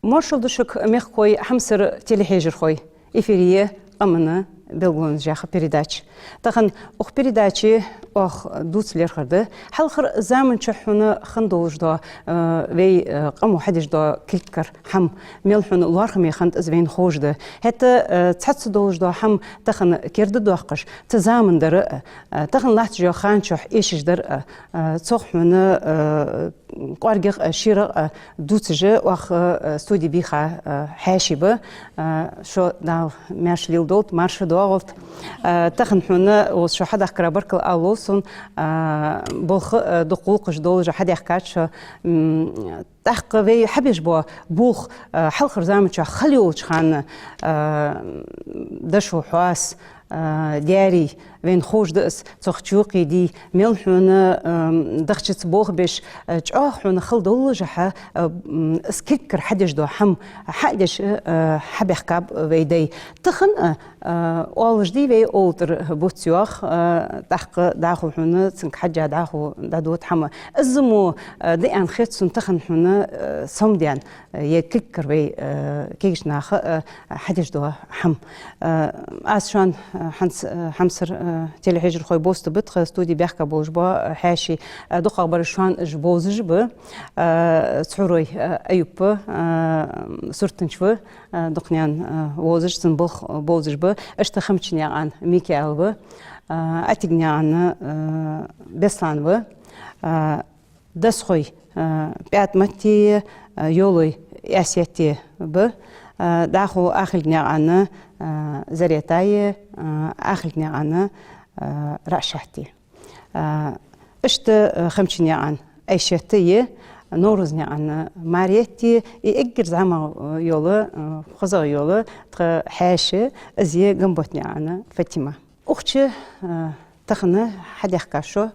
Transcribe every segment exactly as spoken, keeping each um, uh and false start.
Моаршал да шуга, мехкахой, хьамсара телехьежархой. Эфире я «Къаман белгалонаш» яха передача. Тахан укх передаче оаха дувца лаьрхӀар да хьалхарча заман чухь хьона хинна долаш дола, э, вай, э, къамо хьадеш дола кулгагара хӀама, мел хьона лоархӀаме хиннад из, вайна ховш да. ХӀаьта, э, цхьацца долаш дола хӀама тахан кердадоаккхаш, цу заман дар а, э, тахан латташ йола ха чухь эшаш дар а, э, цох хьона, э, кӀоаргагӀа а, ширагӀа а дувцаш оаха, э, студе бийха, э, хьаьший ба. Э, шо Дала маьрша леладолда, марша доагӀалда. Э, тахан хьона укхаза шо хьадахкара баркал ала лов сона, э, болх, э, дукха гӀулакхаш долаш хьадаьхкад шо. М, тӀаккха вай хьабеш бола болх, э, хьалхарча заман чухь хала йолча хана, э, дошо хьоас, э, даьрий, вайна ховш да из, цох чу кхийдий, мел хьона, э, дахчаца болх беш, э, чӀоагӀа хьона хала доллашехь, э, м, из кулгагара хьадеш дола хӀама хьадеш, э, хьабаьхкаб вай дай. Тахан а, э, оалаш дий вай, оалаш дар буц йоах, э, тӀаккха дӀахо хьона цунга хьежжа дӀахо дӀадода хӀама. Из мо, э, да аьнна хет сона тахан хьона, э, сомадаьнна, э, е кулгагара вай, э, кагийча наха, э, хьадеш дола хӀама. Э, аз шоана, э, хӀанз, э, хьамсара, э, телехьежархой, бовзийта ба тха студе баьхка болаш бола, э, хьаьший, э, дукхагӀбараш шоана уж бовзаш ба, э, Цхьорой, э, Аюп, э, суртанча ва, э, дукха наьна, э, вовзаш, цун болх, э, бовзаш ба. Иштта Хамчанаькъан Микаил ва, э, Ӏатигнаькъан, э, Беслан ва, э, Досхой, э, ПаьтӀамат а, э, Йолой Ӏаьсет а ба, э, дӀахо Ахилгнаькъан, э, Зарета а, э, Ахилгнаькъан, э, РаӀшат а. Э, иштта, э, Хамчанаькъан Ӏайшат а, Новрузнаькъан Марет а, из эггара зӀамагӀа йола, э, хозагӀа йола тха хьаьша, из я Гамботнаькъан Фатима. Укх чу, э, тахан хьадаьхка шо,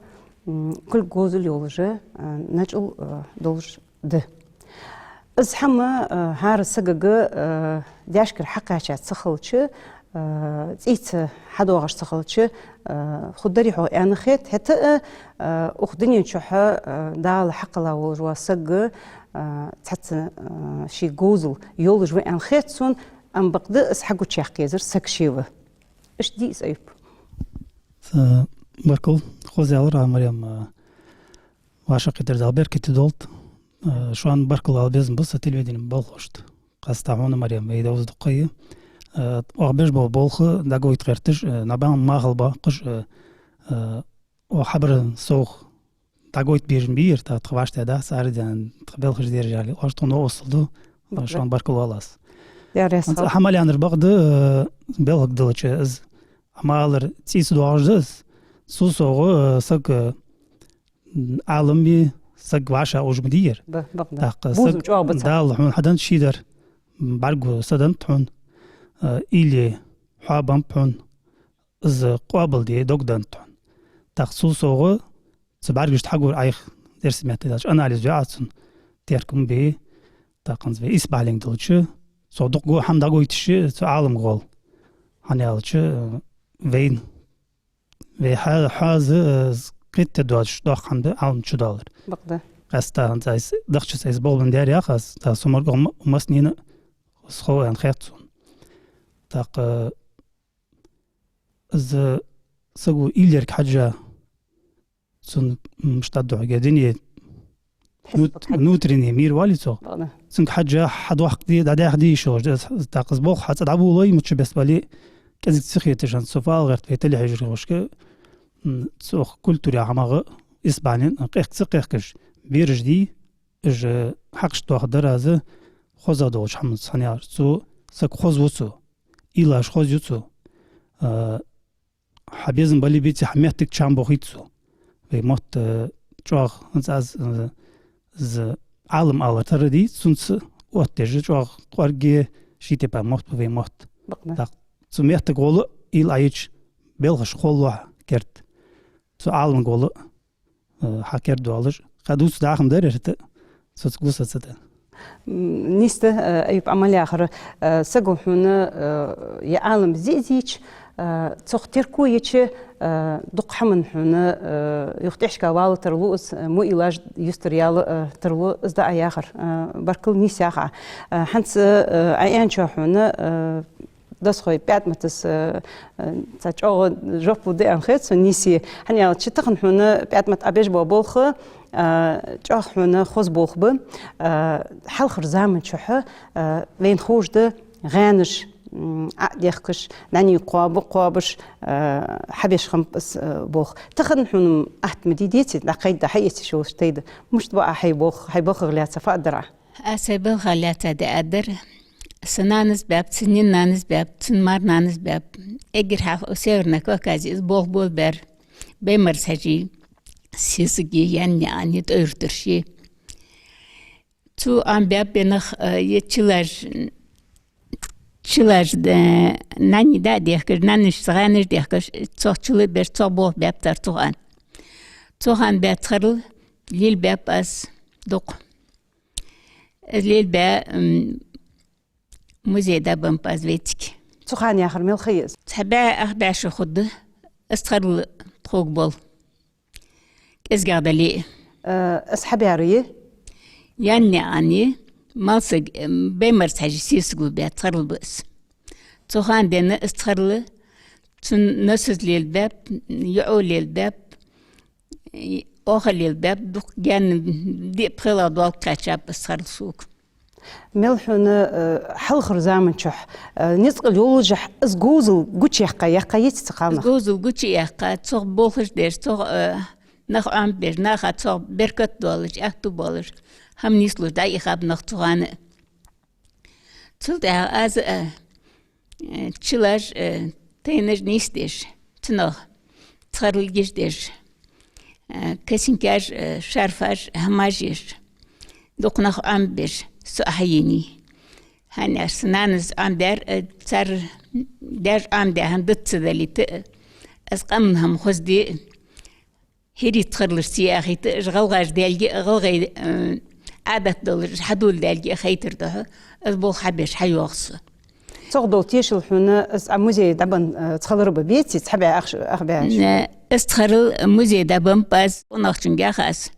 м, кулг говзал йолаш, э, начӀал, э, долаш да. Из хӀама, э, хӀара сагага, э, даьшкара хьакхаьча ца хилча, э, цӀийца хьадоагӀаш ца хилча, э, хургдарий хьогӀ аьнна хет, хӀаьта а, э, укх дунен чухь, э, Дала хьакхелла волаш вола саг, э, цхьацца, э, ший говзал йолаш ва аьнна хет сона, ам бакъда из хьагучаяккха езар саг ше ва. Иштта дий из, Аюп? Э, баркал, хоза аьлар Ӏа, Марем, э, вӀашагӀкхетар Дала беркате долда. Э, шоана баркал ала безам ба са телевидене болхлошта. Къаьстта хьона, Марем, вай довза дукха я. Э, оаха беш бола болх дӀагойта гӀерташ, э, набан махал баккхаш, э, э, оаха хьабара совгӀа дӀагойта безам бий ер, тӀаккха тха вӀаштӀехьа дац, арадаьнна тха белхаш дерзаяле, оаш тхона новкъостал ду, э, шоана баркал ала аз. Яр яс хӀанз хал. Хьа мел аьннар бакъда, э, белхагӀа далча из, амма алар цӀийца доагӀаш да из. Цул совгӀа, э, саг, э, Ӏалам а, саг вӀашагӀа уж ма дий ер. Ба, бакъда. ТӀаккха бувзам саг чӀоагӀа ба цхьа. Дала хьона хьаденнад шийдар, бӀаргаго са деннад хьона, э, уйла хьоабеннаб хьона, из къоабалде дог деннад хьона. ТӀаккха цул совгӀа цу бӀаргашта хьагур Ӏайха, эрсий меттала аьлча, анализ йоаккх цун, теркам бе, тӀаккха хӀанз вай исбахьалга далча, цо дукха го хӀама дӀагойташ я цу Ӏаламга гӀолла. ХӀана аьлча, э, вайна, вай хьа-, хьоаза, э, кхетаде доацаш доккха хӀама да Ӏалам чудалар. Бакъда. Къаьстта хӀанз аз дахчаца из болх бенна дар яхаш, тӀаккха со моргӀа ма-, массанена из хов аьнна хет сона. ТӀаккха, э, из саго уйла ерга хьежжа, цун, м, штат духьа, дуне, хьисап внут-, хьежжа, внутренний мир валий цох. Бакъда. Цунга хьежжа хьадоаккхаргдий, дӀадаьккхаргдий йиш йолаш да из, тӀаккха из болх хьа цӀа дӀаболабале, мичча беса бале, кӀезига ца хеташ хӀанз цу фалгӀерта вай телехьежархошка, м, цох культуре хӀамах исбахьалга, кхехка ца кхехкаш, бераш дий, уж хьакъ доахадар аз хоза долча хӀаманца, хӀана аьлча цу саг хоза ва цо, уйлаш хоза ю цо. А, хьа безам бале а, беце а, хьа моттиг чам бохийт цо. Вай мотт, э, чӀоагӀа, хӀанз аз, э, из Ӏалам алар тара дий, цунца оттадеш чӀоагӀа кӀоарга, ший тайпара мотт ба вай мотт. Бакъда. ТӀаккха цу моттига гӀолла уйла Ӏайича, белхаш хулаш лоархӀ керда. Цу Ӏаламга гӀолла, э, хьа кердадоалаш, кхы дувца дахам дар ер, хӀаьта цунца гуса ца да. М, нийса да, э, Аюп, Ӏа мел яхар, э, саго хьона, э, е Ӏалам зе а зийча, Э, цох терко йича, э, дукха хӀаман хьона, э, юха тӀехьашка вала тарлу из, э, муилаж юстаръяла, э, тарлу из, дӀа а яхар, э, баркал, нийса яха. Э, хӀанз, э, Ӏа аьнначох хьона, э, досхой ПаьтӀаматас, э, э, цхьа чӀоагӀа жоп лу деана хет сона нийса. ХӀана аьлча тахан хьона ПаьтӀамат Ӏа беш бола болх, э, чӀоагӀа хьона хоза болх ба, э, хьалхарча заман чухь, э, вайна ховш да, гӀаьнаш, м, Ӏо а дехкаш, нани кхоаба, кхоабаш, э, хьабеш хиннаб из, э, болх. Тахан хьона атта ма дий, деций, дӀакхайда, хьаэцаш йолаш тайда. Мишта ба Ӏа хьай болх, хьай балхах лаьца фу аргдар Ӏа? Аз сай балхах лаьца дӀааргдар: са нанас баьб, цун нин нанас баьб, цун мар нанас баьб. Эггара хьалха Северный Кавказе из болх болабаьр Баймарзхьажий сесаги, Янни-Ӏани, ТӀойртарши. Цо Ӏомабаьб бенах, э, е чилаж, чилаж, э, нани дӀа а дехкаш, нанашца гӀаьнаш дехкаш, цох чила а беш, цох болх баьб цар цу хана. Цу хана баь цхьарла лелабаьб аз дукха. Из лелабаь, м, музее дӀабеннаб аз вайцига. Цу хана яхар мел ха я из? Цхьа бӀаь, ах бӀаь шу хургда, из цхьарла тхога бола. КӀезигагӀа дале а. Э, из хьабаьр я? Янни-Ӏани, Малсаг, м, Баймарзхьажий сесаго баь цхьарла ба из. Цу хана денна из цхьарла цун носаз лелабаьб, йоӀо лелабаьб, и, оаха лелабаьб, дукха гаьна диъ-пхелагӀа долга кхаьчаб из цхьарла сога. Мел хьона, э, хьалхарча заман чухь, э, ницкъал йоллашехь, из говзал гучаяьккха, яьккха йиций цу кхалнаха? Из говзал гучаяьккха, цох болхаш деш, цох, э, нах Ӏомабеш, наха цох беркат долаш, аьттув болаш, хӀама нийслуш дӀаихаб нах цу хана. Цул тӀехьагӀа аз, э, э, чилаж, э, тайнаш нийсдеш, цунах цхьарла гиж деш, э, косынкаш, э, шарфаш, хӀамаш еш, дукха нах Ӏомабеш, со а хьаенай. ХӀана аьлча са нанас Ӏомадаьр, э, цар даьша Ӏомадаь хӀама диц ца далийта, э, аз къаман хӀама хозде, хӀирий цхьаралаш ца яхийта, уж гӀалгӀаша даьлга а, гӀалгӀай, э, Ӏадат долаш уж хьадоладаьлга а хайтар духьа, из болх хьабеш хьайоагӀа со. Цох дола тешал хьона из Ӏа музее дӀабенна, э, цхьарла ба, беций, цхьа бӀаь ах ш-, ах бӀаь аш? Э, из цхьарла музее дӀабеннаб аз, къонахчунга яьхай аз.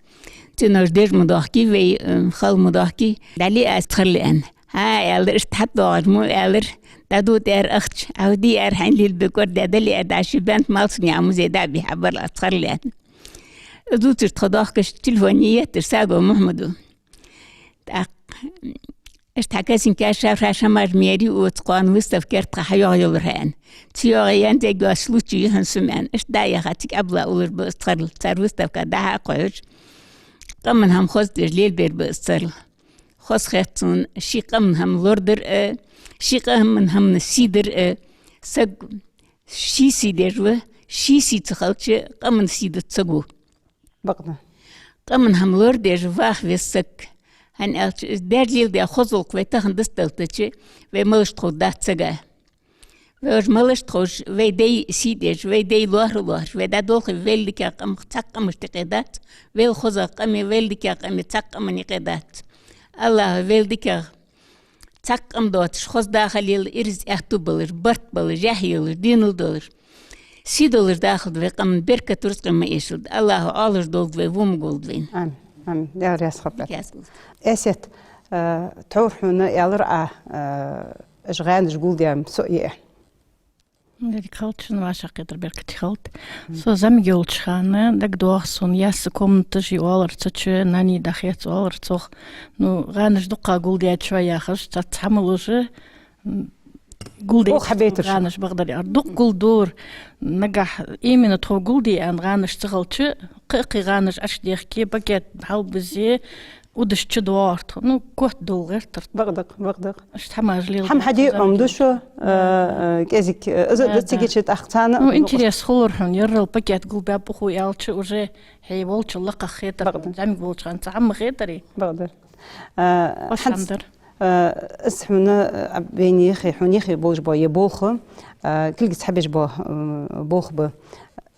Цу нож деш ма дохкий вай, э, хала ма дохкий, дӀале аз цхьарла аьнна. ХӀаа, аьлар, иштта хьатӀадоагӀаш мо, аьлар, дӀадувца аьлар ахча, Ӏа фу де аьлар, хьайна лелабе кӀордадаь дале а, дӀа ши бӀаьнта малсага Ӏа музее дӀабихьа барла цхьарла аьнна. Из дувцаш тхо доахкаш телефон еттар Сагов Мухьмада. ТӀаккха иштта хьа косынкаш, шарфаш, хӀамаш ма ярий, оцу кхоана выставка яр тха, хьайоагӀа йолар хьо аьнна. Ца йоагӀе, янзега йоаца случай я хьона сона аьнна. Иштта дӀа а яьха, цига Ӏабдулла уллаш ба из цхьарла, цар выставка дӀа-хьа а кхоачаш, къаман хӀама хоза деш лелабер ба из цхьарла. Хоза хет сона ший къаман хӀама лорадар а, ший къаман хӀаман сий дар а. Саг ший сий деш ва, ший сий ца хилча, къаман сий дац саго. Бакъда. Къаман хӀама лорадеш ваха веза саг. ХӀана аьлча, из даьша леладаь хоза гӀулакх вай тахан дицдалийтача, вай малаш тховдац сага. Вай уж малаш тховш, вай даьй сий деш, вай даьй лоархӀа лоархӀаш, вай дӀадолхе вайл дикагӀа къамах цхьаккха къамаш юкъе дац, вайл хозагӀа къаме, вайл дикагӀа къаме цхьаккха къаман юкъе дац. АллахӀа вайл дикагӀа цхьаккха къам доацаш, хоза даха лела, ираз аьттув болаш, барт болаш, яхь йолаш, денал долаш, сий долаш дахалда вай къаман, беркат, рузкъа ма эшалда. АллахӀа Ӏалаш долда вай, во ма голда вайна. Амин. Амин. Даьла раьза хилва. Раьза хилва. Эсет, э, тхьовра хьона аьлар Ӏа, э, уж гӀаьнаш гулдаьннаб со а е. Деррига хилда шун, вӀашагӀкхетар беркате хилда. Со зӀамига йолча хана дагадоагӀа сона, яьсса комнаташ я оалар цу чу, нани дӀахец оалар цох. Ну, гӀаьнаш дукха гулдаьча яхаш, цхьа-, цхьа ма луш, м, гулдеш. Оаха хьабайтар шо? ГӀаьнаш бакъдар яр. Дукха гулдора. Нагахь именно тхо гулде аьнна гӀаьнаш ца хилча, кхы-кхы гӀаьнаш Ӏаш дехке, пакет хьалбизе, удаш чудоагӀар тхо. Ну, котдола гӀертар. Бакъда-кх, бакъда-кх. Иштта хӀамаш леладу. ХӀама хьаде Ӏомаду шо, э, э, кӀезига, э, из а, да, цига чу тӀаккха царна. Ну, интерес хулар хьона, яррал пакет гулбаьб укхо аьлча, уже хье волча лакхах хетар. Бакъда. ЗӀамига волча хана цхьа хӀама ма хетарий. Бакъда. Э, хӀанз, э, из хьона, э, вайна юхе, хьона юхе болаш бола е болх, э, кулгаца хьабеш бола, э, болх ба.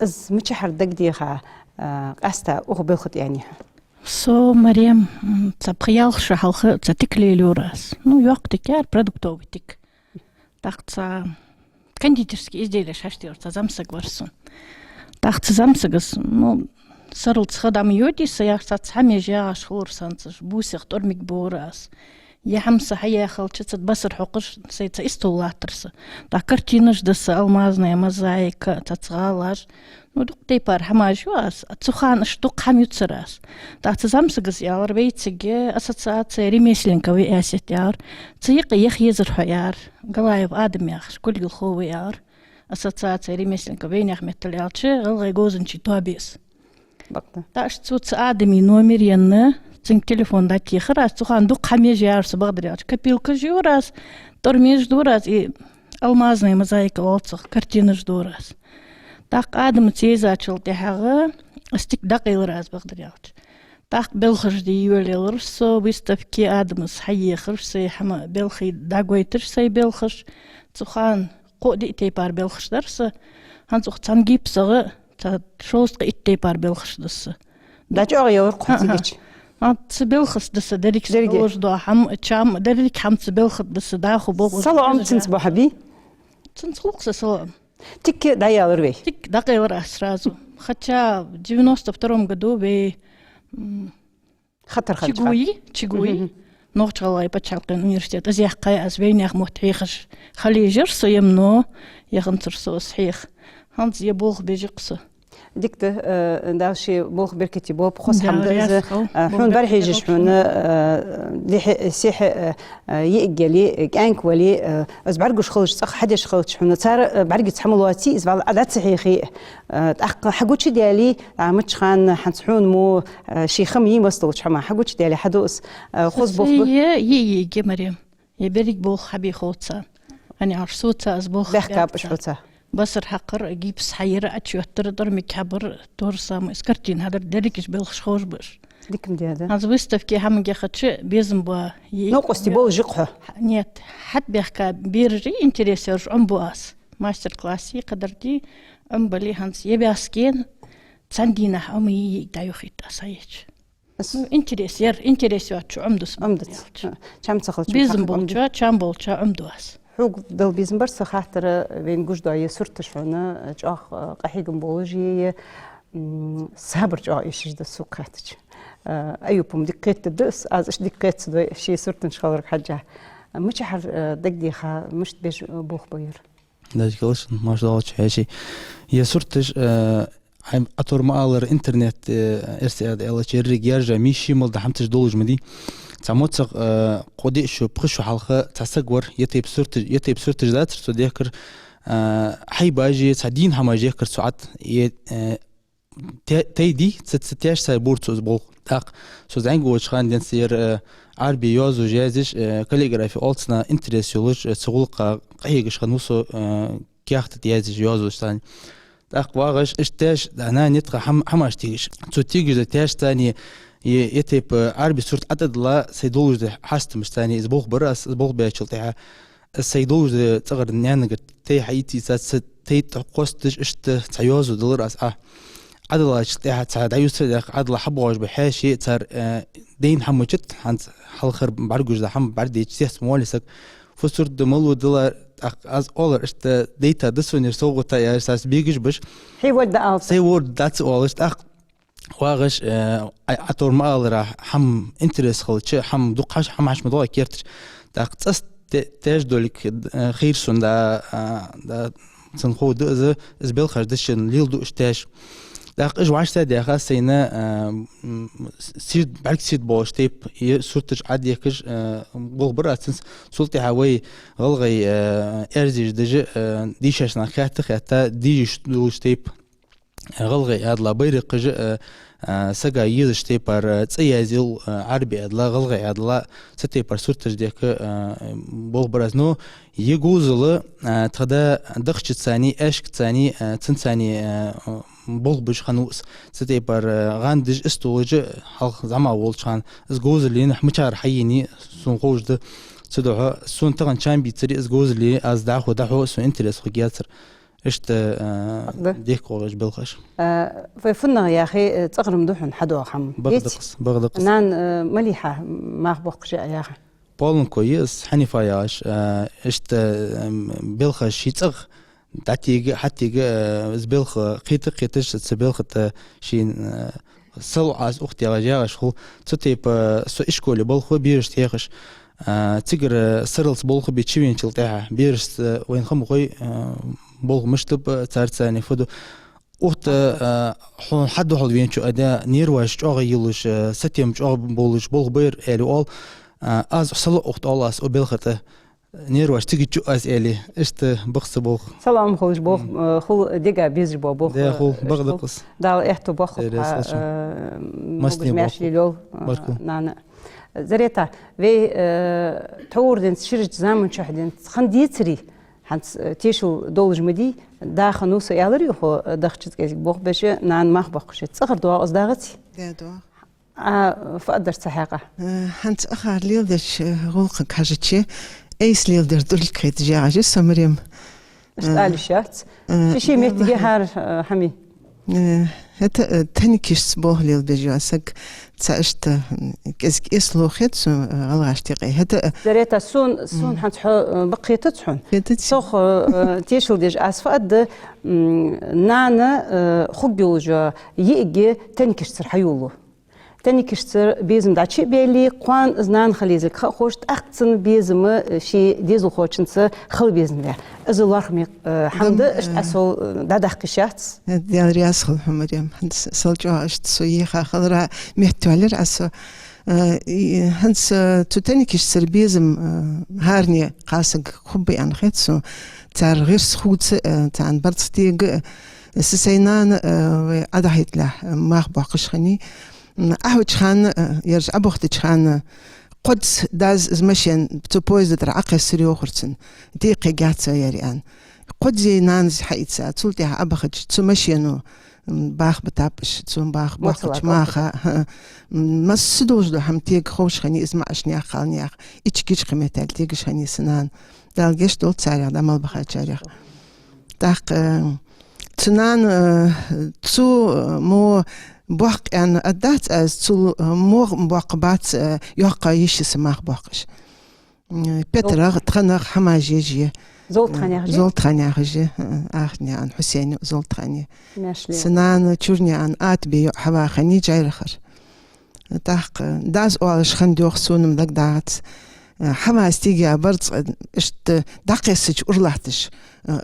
Из мичахьара дагадеха, э, къаьстта укх балха тӀа яьннай хьо? Со, Марем, м, цхьа пхи-ялх шу хьалха цхьа тика лелайора аз. Ну, йоккха тика яр, продуктовый тика. ТӀаккха цхьа кондитерски изделеш хьаштийгӀар цхьа зӀамсаг вар сона. ТӀаккха цу зӀамсагас, ну, сарралца ха дӀа ма йодий са, яхаш, цхьацца хӀама еш ягӀаш хилар са, цхьа бусех тӀормиг бора аз. Е хӀама са хьаяь хилча, цу басар хьокхаш, сай цхьа истол латтар са. ТӀаккха картинаш да са, алмазная мозаика, цхьацца гӀалаш. Ну, дукха тайпара хӀамаш ю аз, цу хана иштта дукха хӀама юцар аз. ТӀаккха цу зӀамсагас аьлар вайцига ассоциация ремесленников «Виасет» аьлар. Цу юкъе яха езар хьо, аьлар. Галаев Адам яхаш, кулгалхо ва, аьлар. Ассоциация ремесленников, вайнаьха меттала аьлча, гӀалгӀай говзанчий тоаба я из. Бакъда. ТӀаккха цо цу Адама номер енна, цунга телефон дӀатехар аз, цу хана дукха хӀама еш яр со, бакъдар аьлча. Копилкаш йора аз, тӀормигаш дора аз, и алмазная мозаика оал цох, картинаш дора аз. ТӀаккха Адамаца езачул тӀехьагӀа аз дика дӀакъайлар аз, бакъдар аьлча. ТӀаккха белхаш де йолаелар со, выставке Адамас хьаехар, сай хӀама белхий дӀагойтар, сай белхаш. Цу хана кхо-диъ тайпара белхаш дар са, хӀанз укх цхьан гипсагӀа цхьа шовзткъа итт тайпара белхаш да са. ДӀачӀоагӀъелар кхо цига чу. А, цу белхаца да са деррига са долаш дола хӀама, чам, деррига хӀама цу белхаца да са, дӀахо боху. СалоӀам цунца бахьа бий? Цунца хул-кх са салоӀам. Тикка дӀаяьлар вай? Тикка дӀакъайлар аз сразу. Хотя в девяносто втором году вай, м, Хатар ханча. ЧГУИ, ЧГУИ, Нохч-ГӀалгӀай паччахьалкхен университет. Из яьккхай аз, вайнаьха мотт хьехаш хила езар со, е мо, яханцар со из хьеха. ХӀанз е болх беш я-кх со. Дика да, э, Дала ший болх беркате болба, хоза хӀама да из. Дала раьза хилва. Э, хьона бӀаргхьежаш хьона, э, дехьа, сехьа, э, э, йиӀиг яле, кӀаьнк вале, э, из бӀаргагуш хилча, цӀагӀа хьадеш хилча хьона, цар, э, бӀаргаца хӀама лоаций, из вӀалла Ӏа дӀа ца хьехий, э, тӀаккха хьагучадаьле, а, мичча хана хӀанз хьона мо, э, ший хӀама йий массадолча хӀаман, хьагучадаьле хьаду из, э, хоза болх ба. Е, е, е, Марем. Е берриг болх хьабе хов царна. ХӀана аьлча соца из болх баьхкаб уж хьоца. Басар хьакхар, гипс хьаяр, Ӏочуйоттар, тӀормиг хьабар, то же самое, из картина хьадар, деррига уж белхаш ховш ба уж. Дика ма дий, да? ХӀанз выставке хӀамага яхача безам боа. Е, новкъостий болаш я-кх хьо? Нет, хьатӀабаьхка бераш, интерес йолаш Ӏомабу аз. Мастер-класс е кхыдар де Ӏомабале, хӀанз е бӀаьсгена цхьан дийнахьа Ӏомае йиӀиг дӀайохийт аз хьаеча. Ну, интерес яр, интерес йоацачо Ӏомаду са. Ӏомаду. Чам ца хилча, безам болча, чам болча Ӏомаду аз. Хьога дала безам бар са хаттара, вайна гуш дола е сурташ хьона, чӀоагӀа, э, къахьегам болаш я, м, сабар чӀоагӀа эшаш да сога хаьттача. Э, Аюпа-м дика кхетаду аз, аз иштта дика кхетаду ший суртанаш хиларга хьежжа. Мичахьара, э, дагадеха, мишта беш, э, болх ба ер? Дажкалашин, машаллахӀ, хьаьший. Е сурташ, э, Ӏа, Ӏа тор ма аллара, интернет, э, эрсий аьлча, еррига яьржа, мишта мел да хӀамаш долаш ма дий. Цхьа моцагӀа, э, кхо-диъ шу, пхи шу хьалха цхьа саг вар, е тайпа сурташ, е тайпа сурташ дацар цо дехкар, э, хьайбаш е цхьа дийна хӀамаш дехкар цо Ӏад, е, э, те-, тайди, ца, ца теш сай бур цо из болх. ТӀаккха со зӀамига волча хана денз ер, э, Ӏарбий йоазув язъеш, э, каллиграфи оал цунах, интерес йолаш, э, цу гӀулакха къахьегаш хиннав со, э, каьхата тӀа язъеш йоазув санна. ТӀаккха вагӀаш, иштта теш, да, нана тӀа хӀам-, хӀамаш тегаш. Цо тегаш да теш санна, е, е тайпа Ӏарбий сурт Ӏа тӀадилла, сай долаш да хьастамаш санна, из болх бир аз, из болх баьчул тӀехьагӀа, сай долаш да цӀагӀара наьнагара тай хьаийца, цу тайна тӀа кхоссадеш, иштта цхьа йоазув диллар аз Ӏа. Ӏадиллачул тӀехьагӀа цхьа дӀаювца даьккха, Ӏадилла хьабоагӀаш ба хьаьший, цар, э, дайна хӀама мичад, хӀанз хьалхара бӀаргагуш да хӀама бӀаргадайча, цецвоале саг. Фу сурт да, малув дилар, тӀаккха аз оалар, иштта дайта да сона ер совгӀата, яхаш, аз бегаш беш. Хье вар да алца. Сай вар дац оалаш, тӀаккха вагӀаш, э, Ӏа, Ӏа тор ма аллара, хӀама интерес хилча, хӀама дукха хьаш-, хӀама хьаьша ма доагӀа керташ. ТӀаккха цӀаста те-, теш долга, э, хийра сона да, а, да, цун хов да из, из белхаш да шийна леладу уж теш. ТӀаккха уж вӀаштӀехьа даьха сайна, а, м, сийрда, бӀарг сийрда болаш тайпа, е сурташ Ӏадехкаш, а, болх бир аз цунца. Цул тӀехьагӀа вай гӀалгӀай, а, аьрзнаш деш, а, дийшача наха хаьтта-хаьтта, дийша долаш тайпа. ГӀалгӀай Ӏаьдала байракхаш, э, э, сага езача тайпара, э, цӀи язъеш, э, Ӏарбий Ӏаьдала, гӀалгӀай Ӏаьдала, цу тайпара сурташ дехка, э, болх бир аз. Но е говзал, э, тха да дахчаца, аьшкаца, э, цунца, э, болх беш хиннав из. Цу тайпара, э, гӀандаш, истолаш, хьалха зӀамига волча хана, из говзал енна, хӀама мичара хьаеннай, сона ховш да, цудухьа сона тахан чам бийцар, из говзал е, аз дӀахо, дӀахо, сона интерес хургьяцар. Иштта, а, да, дехка гӀоргаш белхаш. А, вай фуннагӀа яхе, э, цӀагӀара-м да хьона хьадоагӀа хӀама. Бакъда-кх из, бакъда-кх из. Нана, э, Малиха мах боаккхаш я яхе? Полунко я из, Хьанифа яхаш, а, иштта, м, белхаш ший цӀагӀа ДӀатега, хьатега, э, из белха кхета, кхеташ, цу белха тӀа шийна, э, салоӀа аз ухтягӀаш ягӀаш хул. Цу тайпа со ишколе болх бу берашта хьехаш. А, цигара сарралца болх бе чувенначул тӀехьагӀа берашца вайна хам хой, а, болх мишта ба, царца царна фу ду. Укх тӀа, а, хьона хьадухьал веначо а да, нерваш чӀоагӀа йолаш, а, сатем чӀоагӀа болаш болх бар аьле оал. А, аз салоӀа ухт оал аз укх белха тӀа. Нерваш цига чу аз аьле, иштта бах са болх. Салам хулаш болх, э, хул дега безаш бола болх, Да, э, хул, иштта бакъда хул. Къус. Дала аьттув боаккхалба, Дала раьза хилва шоана. Э, Массане могаш-маьрша боаккхалба. Лелайолва, э, Баркал. Нана. Зарета, вай, э, тхьовра денз, ширача заман чухь денз, хинна децаре, хӀанз, э, тешал долаш ма дий, да хиннав со аьлар юха, э, дахча кӀезига болх беш, нана мах боаккхаш. ЦӀагӀара доагӀа из, дагӀаций? Да, доагӀа. А, фу аргдар цу хьакъехьа? Э, хӀанз укхар леладеча, э, гӀулакхага хьежача, айса леладер тӀулг кхеташ ягӀаш я со, Марем. Иштта Э, ала йиш яц. э, Ши-ши меттиге валлахӀи. ХӀара, э, хӀама. Э, хӀаьта, э, тенникашца болх лелабеш йола саг цхьа иштта, м, кӀезига эс лохет цу, э, гӀалгӀашта юкъе. ХӀаьта, э, Зарета, сона, сона Мгм. хӀанз хьо, э, бакъ хетац хьона. Хетац? Цох, э, э, тешал деш аз фу аргда, м, нана, э, хургйолаш йола йиӀиг тенникашцара хьайолалу. Тенникашцара безам дӀачу а баьле, кхоана из нана хила езилга ха а ховш, тӀаккха цун безам, э, ший дезалхочунца хила безам ба. Из лоархӀаме, э, хӀама да, Дам, иштта э, Ӏа сол, э, дӀадаккха йиш яц. Э, Даьла раьза хилва хьона, Марем. ХӀанз сел чӀоагӀа иштта со йиха хилара меттиге ваьлар Ӏа со. Э, и, хӀанз, э, цу тенникашцара безам, э, хӀаране кхалсаг хургба аьнна хет сона. Цар гӀирс хувца, э, царна барзкъа тега, э, са сай нана, э, вай Ӏодахьийталехь, э, мах боаккхаш хиннай. М, Ӏохайча хана, э, ераш Ӏобахийтача хана, кхозза дас из машен цу поезда тӀара Ӏокхессар йоахар цунна. Декхарийла яц вай ер аьнна. Кхозза нанас хьаийца, цул тӀехьагӀа Ӏобахача цу машено, м, баха битаб уж, цу баха Моцал боаккхача маха, хӀа, м, масса долаш дола хӀама тега ховш хиннай из маӀача наьха, кхалнаьха наьха, ича-кича кхыметтел тегаш хиннай са нана. Дала гешт долда царех, дӀа мел бахачарех. ТӀаккха, э, цу нана, э, цу, э, мо боккха аьнна аргдац аз, цул, э, мо боккха бац, э, йоккха йиш я са мах боаккхаш. М, петарах, тханах хӀамаш еш я. Золтхан яхаш я? Золтхан яхаш я, э, Ахарнаькъан Хьусена йоӀ Золтхан я. Маьрша лела. Са нана Чурнаькъан Атабе йоӀ Хьава хиннай Джайрахара. ТӀаккха дас оалаш хиннад йоах, сона-м дагадоагӀац. Хьавас тига барзкъа, иштта дӀакхессача ура латташ,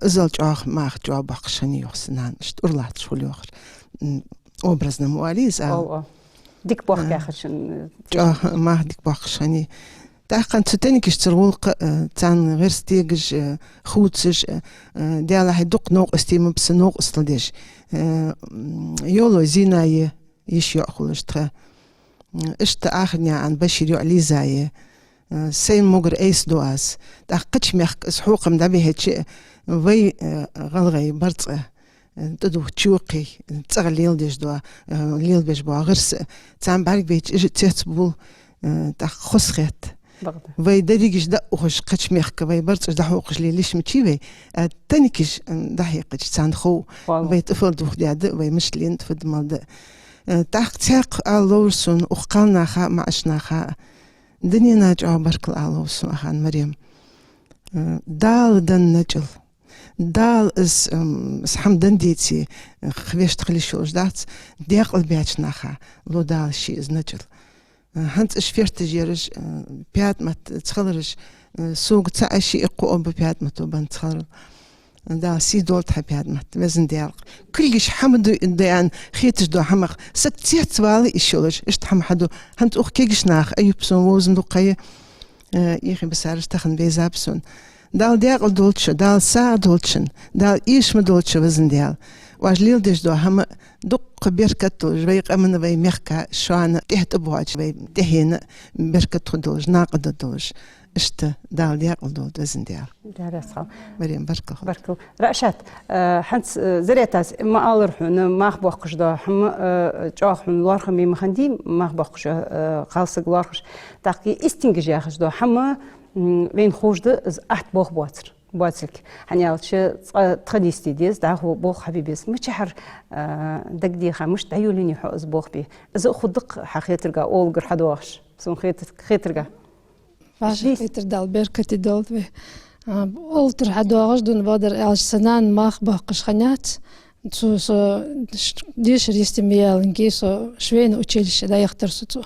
иззал чӀоагӀа мах чӀоагӀа боаккхаш хиннай йоах са нана, иштта ура латташ хул йоахар. М, образно ма оалий из ала. О, о. Дика боаккх яхачун. ЧӀоагӀа мах дика боаккхаш хиннай. ТӀаккха цу тенникашцара гӀулакх, э, царна гӀирс тегаш, э, хувцаш, э, Даьлахьа, дукха новкъостий ма ба са новкъостал деш. Э, м, Йовлой Зина я, йиша йоӀ хулаш тха. М, иштта Ахарнаькъан Башира йоӀ Лиза я. Э, сайна могар айса ду аз. ТӀаккха кхыча мехка из хьокхам дӀабихьача, вай, э, гӀалгӀай барзкъа, э, тӀадувхача йоккхий, цӀагӀа леладеш дола, э, лелабеш бола гӀирс, царна бӀаргабайча, уж а цецбувл, э, тӀаккха хоза хет. Бакъда. Вай дерригаш дӀаухаш кхыча мехка, вай барзкъаш дӀахьокхаш лела йиш ма йий вай, э, тенникаш, э, дӀахьекхача царна хов, валлахӀи, вай тӀа фу дувхадаьд, вай мишта лийннад, фу да мел да. Э, тӀаккха цхьаькха ала ловра сона укх кхалнаха а, маӀача наха а, дунен чу баркал ала ловра сона, Ахарнаькъан Марем. Э, Дала денна начӀал. Дала из, м, из хӀама денна деце, э, хьавешта хила йиш йолаш дац, даькъала баьча наха лу Дала ший из начӀал. Э, хӀанз уж ферташ яраш, э, ПаьтӀамат цхалараш, э, сога цаӀ а, шиъ а, кхоъ а ба ПаьтӀамато бенна цхаларал. Дала сий долда хьа, ПаьтӀамат, Везан Даьла. Кулгаш хӀама ду, да аьнна хеташ дола хӀамах саг цецвала йиш йолаш, иштта хӀама хьаду. ХӀанз укх кегийча наха Аюп сона вовзаш ма дий кхы, э, ихи басараш тахан вайзаб сона. Дала даькъала долда шо, Дала сагӀа долда шун, Дала эша ма долда шо, Везан Даьла. Оаш леладеш дола хӀама дукха беркат долаш, вай къаман, вай мехка, шоана тӀехьа тӀабоагӀача вай тӀехьенна беркат хургдолаш, накъадолаш. Иштта Дала даькъала долда, Везан Даьла. Даьла раьза хилва. Марем, баркал хилда. Баркал. Раъшат, э, хӀанз, э, Заретас ма аллара хьона, мах боаккхаш дола хӀама, э, чӀоагӀа хьона лоархӀаме ма хиннадий, мах боаккхаш, э, кхалсаг лоархӀаш. ТӀаккха истингаш яхаш дола хӀама, м, вайна ховш да, из атта болх боацар, боацилга. ХӀана аьлча, цкъа тха нийсде деза, дӀахо болх хьабе беза. Мичахьара, э, дагадеха, мишта дӀайолаеннай хьо из болх бе? Из а хургда-кх хьа хетарга, Ӏолагара хьадоагӀаш, сона хетар-, хетарга. Ваша хетар Дала беркате долда вай. А, Олтара хьадоагӀаш дун бадар аьлча, са нана мах баккхаш хиннаяц. Цо со ш-, дешар йисте ма яллинге, со швейное училище дӀаяхийтар со цо.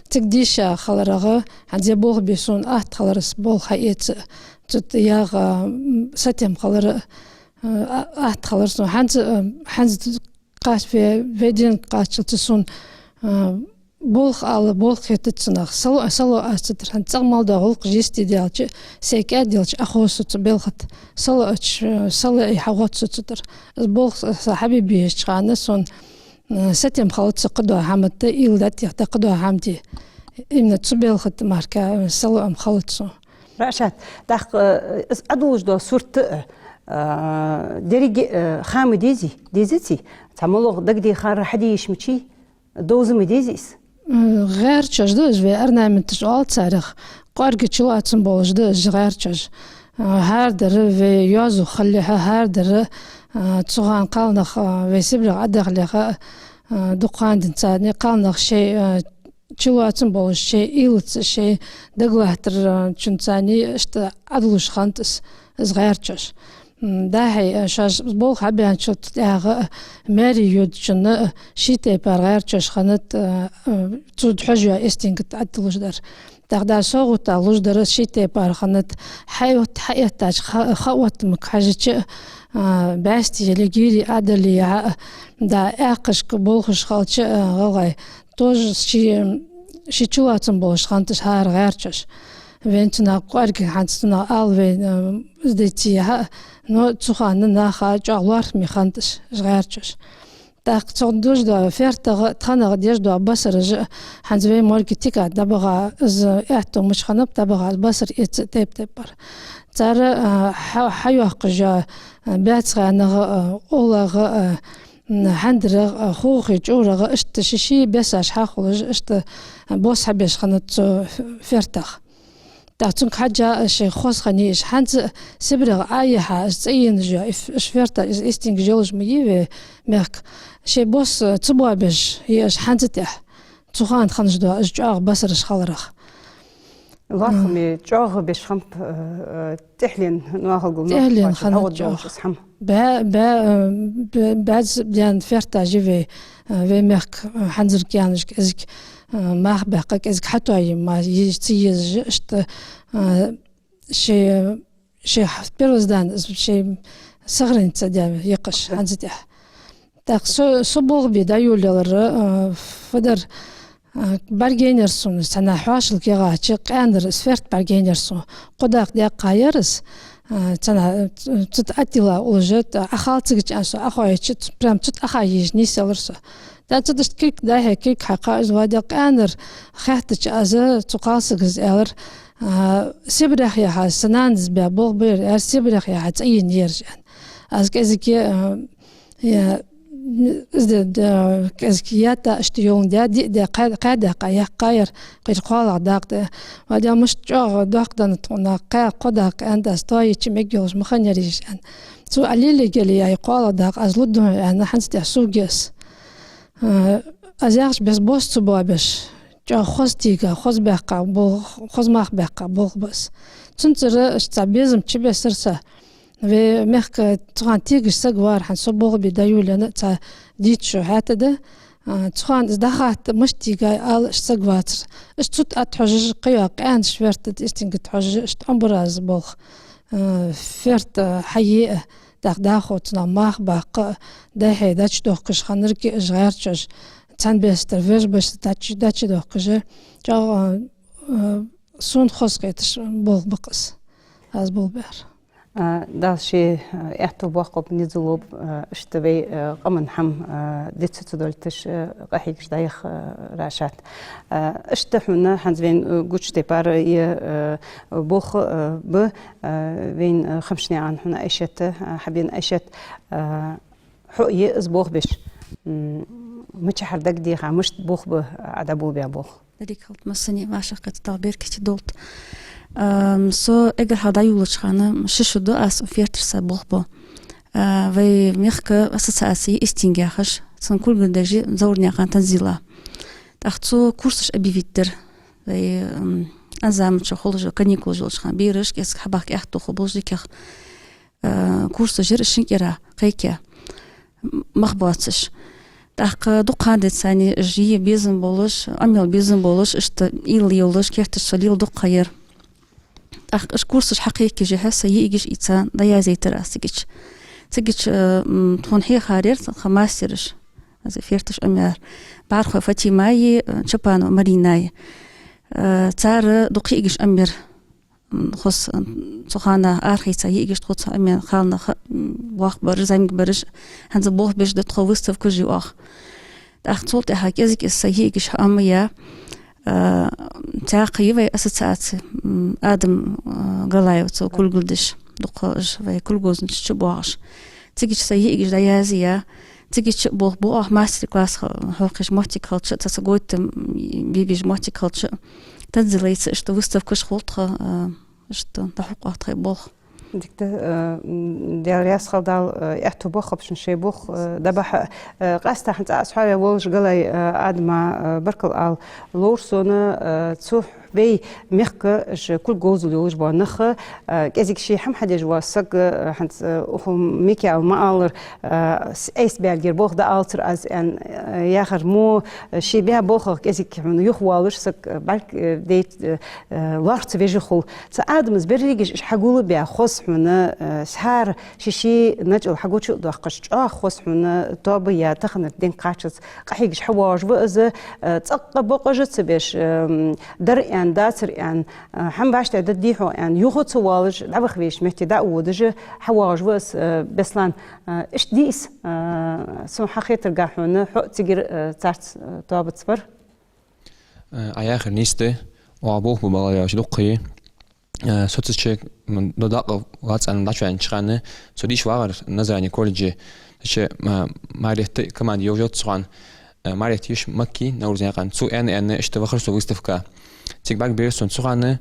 Цига дийша хиларах, хӀанз ер болх бе сона атта хилар, са болх хьаэца, цу тӀа ягӀа, м, сатем хилар, а, а, атта хилар сона. ХӀанз, а, хӀанз кхача ве-, вай ден кхаччалца сона, а, болх ала, болх хетац цунах. Сало, сало аз цу тӀара, хӀанз цӀагӀа мел дола гӀулакхаш йисте даьлча, сай кӀаьд делча, Ӏохов со цу балха тӀа. Сало ач, сало а хьагӀотт со цу тӀара. Из болх са хьабе безача хана сона, а, сатем хилац со кхыдола хӀама тӀа, уйла дӀатӀехьа кхыдола хӀама де. Именно цу балха тӀа мара-кх, а, сало а хилац сона. Рашат, тӀаккха, э, из Ӏодуллаш дола сурт, э, деррига, э, хам дези, дезаций? Цхьа моллагӀа дагадехар хьаде йиш мичай, довза ма дезий из? М, гӀаьрачош да уж, вай орнаменташ оал царех. КӀоарга чулоацам болаш да уж гӀаьрачош. А, хӀара дар вай йоазув хилалехьа, хӀара дар, а, цу хана кхалнах, а, вай СибрегӀа Ӏодахалехьа, а, дукха ха денз царна кхалнах шоай, а, чулоацам болаш, шоай уйлаца, шоай дагалаттарчунца царна иштта Ӏодуллаш хиннад из, из гӀаьрачош. М, дӀахо, а, шоаш болх хьабаьнначул тӀехьагӀа, а, маьре йодачунна, а, ший тайпара гӀаьрачош хиннад, а, а, цо хьожаш йола эстингат Ӏодуллаш дар. ТӀаккха дӀа совгӀата луш дар ший тайпара хиннад, хьаотт-, хьаэттача ха-, хаоттамага хьежача, а, бӀаьсти яле, гири Ӏодалле яхьа, дӀа аькхашка болхаш хилча, а, гӀалгӀай, тоже ший, ший чулоацам болаш хиннад уж хӀара гӀаьрачош. Вайна цунах кӀоарга хӀанз цунах ала вайна, а, из деций яхьа, но цу хана наха чӀоагӀа лоархӀаме хиннад уж, уж гӀаьрачош. ТӀаккха цох деш дола фертагӀа, тханагӀа деш дола басараш а, хӀанз вай морга тика дӀабаха, из аьттув мича хиннаб дӀабаха, из басар эца тайп-тайпара. Цар, а, хьа-, хьайоаккхаш йола, а, баьцагӀанагӀа, а, уллагӀа, а, м, хьандарагӀа, а, хохи чӀурагӀа, иштта ший-ший бесаш хьахулаш, иштта бос хьабеш хиннад цу ф-, фертагӀа. ТӀаккха цунга хьежжа шоай хоза хиннай уж. ХӀанз СибрегӀа Ӏояхьа, уж цӀаенаш йола, уж ф-, уж ферташ, уж эстингаш йолаш ма йий вай мехка. Шоай бос ца боабеш я уж хӀанз тӀехьа. Цу хана хиннаш дола уж чӀоагӀа басараш хиларах. ЛоархӀаме чӀоагӀа беш хиннаб, э, э, тӀехьленна, нахал гул нах тӀехьленна кхоача хиннад хьагӀод долаш чӀоагӀа. Из хӀама. Баь-, баь-, э, б-, баьзза даьнна ферташ я вай, э, вай мехка, э, хӀанзарча гаьнашка кӀезига, э, мах баьккха, кӀезига хьатоае ма е-, ца езаш, иштта, э, шоай, шоай х-, первозданно, из шоай сохраниться даь я-кх уж хӀанз тӀехьа. ТӀаккха со, со болх бе дӀайолаялар, э, фу дар, э, бӀаргаяйнаяр сона, цхьаннахьа хьоашалга ягӀача, къаьнара из ферт бӀаргаяйнаяр сона. Кхо дакъа даьккха яр из, э, цхьаннахьа, э, цу тӀа Ӏотилла уллаш, тӀа Ӏохалла ца гича аьнна со Ӏохайча, ц-, прям цу тӀа Ӏоха езаш нийсъелар со. ТӀаккха цу тӀа иштта кулг дӀа-хьа кулг хьакха, из вадя къаьнара хаьттача, аз цу кхалсага из аьлар, э, СибрегӀа яхьа, са нанас баь болх ба ер, ер СибрегӀа яхьа цӀаена я ераш аьнна. Аз кӀезига, э, я, из де, де, кӀезига ятта иштта йоландаь, диъ даь, кхаь, кхаь даьккха яьккхаяр, кхы кхоалагӀа дакъа да. Вадя мишта чӀоагӀа доккха деннад тхона, кхаь, кхо дакъа аьнна, аз тоаеча мегаш йолаш ма хиннаяр уж аьнна. Цо Ӏолелаергья, е кхоалагӀа дакъа аз лургда хьона аьнна, хӀанз тӀехьа сога я из. Э, аз яхача беса бос ца боабеш, чӀоагӀа хоза тийга, хоза баьккха бол-, хоза мах баьккха болх ба из. Цунцара уж цхьа безам чубессар са. Вай мехка цу хана тегаш саг вар, хӀанз со болх бе дӀайолаяьнна цхьа дийца шу хьаьта да. А, цу хана из дӀахатта мишта тийгай ала уж саг вацар. Уж цу тӀа Ӏохьожаш, кхыйола къаьнаш ферташ, эстингаш Ӏохьожаш, иштта Ӏомабир аз болх, э, ферт, э, хьае а, тӀаккха дӀахо цунах мах баккха а, дӀа-хьа дӀачудохкаш хиннаргья уж гӀаьрачош, цхьан беса тӀара вож беса дӀачу-, дӀачудохкаш, чӀоагӀа, э, сона хоза хеташ болх ба-кх из, аз болх баьр. А, Дала ший, а, аьттув боаккхалба, низ лолба, а, иштта вай, а, къаман хӀама, а, диц ца доалийташ, а, къахьегаш дӀаяха, а, Рашат. А, иштта хьона хӀанз вайна, а, гуча тайпара е, а, болх, а, ба, а, вайна, а, Хамшнаькъан хьона Айшат, а, хьабена Айшат, а, хьо е из болх беш. М, мичахьара дагадеха, мишта болх ба, а, дӀаболабаь болх? Деррига хилда массане, вӀашагӀкхетаргда, Дала беркате долда. Ам, со эггара хьалха дӀайолалуча хана ши шу да аз ферташца болх бу. А, вай мехка ассоциаци «Истинг» яхаш, цун кулгаш деш я Завурнаькъан Танзила. ТӀаккха цо курсаш объявить дир. Вай, ам, Ӏа заман чу хулаш, каникулаш йолча хана бераш кӀезига хьабахка аьттув хул болаш дикагӀа, э, курсаш яр шин кӀира кхайкаяь, м-, мах боацаш. ТӀаккха дукха ха децани жи безам болаш, Ӏамал безам болаш, иштта уйла йолаш, керташ цо лела дукха ха яр. ТӀаккха уж курсаш хьакхайкаеш хьа са йиӀигаш ийца дӀаяздайтар аз цигача. Цигача, э, м, тхона хьехараш яр, тха мастераш, аз ферташ Ӏамар, БӀархой Фатимаи, э, Чапанова Маринаи. Э, цар дукха йиӀигаш Ӏамар. М, хоза, м, цу хана арахийца йиӀигаш тхоца Ӏамаь хана ха-, м, воккха бараш, зӀамига бараш, хӀанз болх беш да тхо выставкаш ю оаха. ТӀаккха цул тӀехьагӀа кӀезиг-кӀезига са йиӀигаш хьаӀомаяь, а, цхьаькха я вай ассоциаци, м, Адам, а, Галаев, цо кулгалдеш, дукха уж вай кулгозанаш чу боагӀаш. Цигача са йиӀигаш дӀаязъяь, цигача болх бу оаха мастер-класс ха-, хьокхаш моттиг хилча, цхьацца гойтам бе безаш моттиг хилча, танзилайца иштта выставкаш хул тха, а, иштта дӀахьокх оаха тхоай болх. Дика да, э, м, Даьла раьза хилва, Дала, э, аьттув боаккхалба шун шоай болх, э, дӀабахьа. Э, къаьстта хӀанз аз хьоаваь волаш Галай, э, Адама, э, баркал ала ловра сона, э, цу вай мехка уж кулг говзал йолаш бола нах, э, кӀезига ший хӀама хьадеш вола саг, э, хӀанз, э, укхо Микаила ма аллара, э, с-, айса баьлгера болх дӀаалацар аз аьнна, э, яхар мо, э, ший баь болхах кӀезига хьона юхавоалаш саг, э, бӀарг, э, дайта, э, э, лоархӀа ца веш хул. Цу Адамас берригаш уж хьагулбаь, хоза хьона, э, цар ший-ший начӀал хьагуча а доаккхаш, чӀоагӀа хоза хьона тоба яь, таханарча денга кхаччалца къахьегаш хьавоагӀаш ва из, э, цӀаккха бокъонаш ца беш, э, м, дар аьнна, дацар аьнна, э, хӀама башта даддий хьо аьнна, юха ца воалаш, дӀаваха везача метте дӀа а водаш, хьавоагӀаш ва из, э, Беслан. Э, иштта дий из, э, сона хьахетаргахьа хьона, хьо а цигара, э, царца, э, тоабаца вар. Э, Ӏа яхар нийса да, оаха болх бу, балар яхаш, дукха ха я. Э, со цу чу, м, до дакъа лаца аьнна дӀачуваьннача хана, со дийша вагӀар Назране колледже, цу чу, м, Маретта команде йовжалца цу хана, э, Маретта йиша Макки, Наврузнаькъан, цо аьнна-аьнна, иштта вахар со выставка. Цига бӀаргабайра сона цу хана,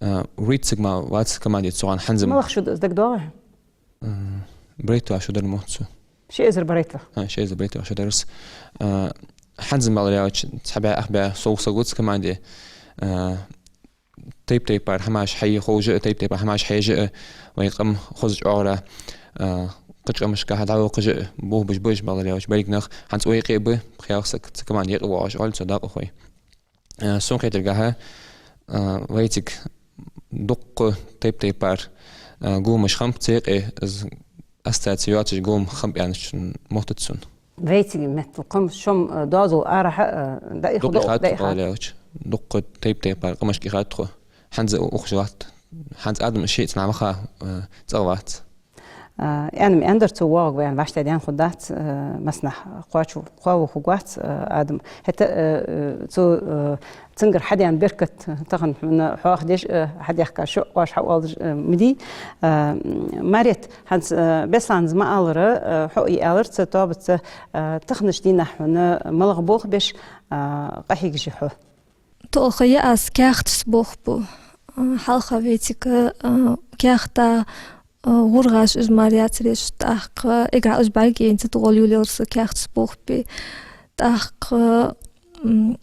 э, вурийтта саг мара вац команде цу хана хӀанз а. МалагӀа шу да из, дагадоагӀий? Э, барайтта шу дар мо цо. Ши эзар барайтта? ХӀа, ши эзар барайтта шу дар из. Э, хӀанз а, балар яхача, цхьа бӀаь, ах бӀаь сов саг вац команде. Э, тайп-тайпара хӀамаш хьае ховш а, тайп-тайпара хӀамаш хьаеш а, вай къам хоза чӀоагӀа, а, кхыча къамашка дӀавохкаш а болх беш ба уж, балар яхача, берригаш нах. ХӀанз вай юкъе а ба пхи-ялх саг цу команде юкъе воагӀаш, оал цо дакъа хой. А, сона хетаргахьа, а, вайцига дукха тайп-тайпара, а, гулламаш хиннаб цу юкъе, из ассоциаци йоацаш гуллам хиннаб аьнна мотт сона. Вайцига меттел къам шоай, э, доазол арахьа, э, дӀаихад, дукха ихад, дӀаихад, балар яхача. Дукха тайп-тайпара къамашка ихад тхо. ХӀанз а ухаш латт. ХӀанз Адам ший цӀагӀа ваха, э, цӀагӀа вац. Э, аьнна-м аьннадар цо, воагӀаргва аьнна, вӀаштӀехьа даьнна хургдац, э, массанахьа кхоачаш, кхоаву хургвац, э, Адам. ХӀаьта, э, э, цо, э, цунгара хьадаьнна беркат тахан хьона хьоахадеш, э, хьадаьхка шу оаш хьаоалаш, э, ма дий. Э, Марет, хӀанз, э, Бесланас ма аллара, э, хьо а аьлар цу тоабаца, э, таханарча дийнахьа хьона малагӀа болх беш, э, къахьегаш я хьо? ТоӀал ха я аз каьхаташца болх бу. Э, хьалха вайцига, э, каьхата, э, гӀургӀаш уж мара яцар ераш, тӀаккха эггара хьалха уж бӀаргаяйна цу тӀагӀолла йолаелар со каьхаташца болх бе. ТӀаккха, м,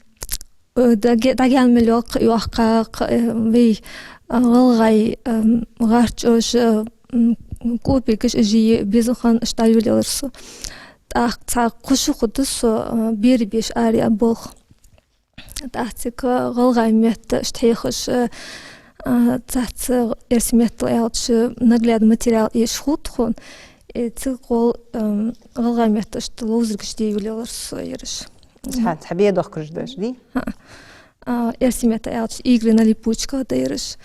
э, дӀаге-, дӀагаьна мел йола кхы а йоккха, кхы, э, вай, э, гӀалгӀай, э, гӀарчӀоша, э, м, кӀопигаш а жий безам хинна, иштта йолаелар со. ТӀаккха цхьа кхо шу хургда со, э, берий беш араяь болх. ТӀаккха цига гӀалгӀай метта иштта хьехаш, э, э, цхьацца эрсий меттала аьлча, наглядни материал эшаш хул тхона. Э, цига гӀол-, эм, гӀалгӀай метта иштта ловзаргаш де йолаелар со ераш. Цхьа, цхьа бе дохкараш да ераш, дий? ХӀаа. А, эрсий метта аьлча, игры на липучках да ераш.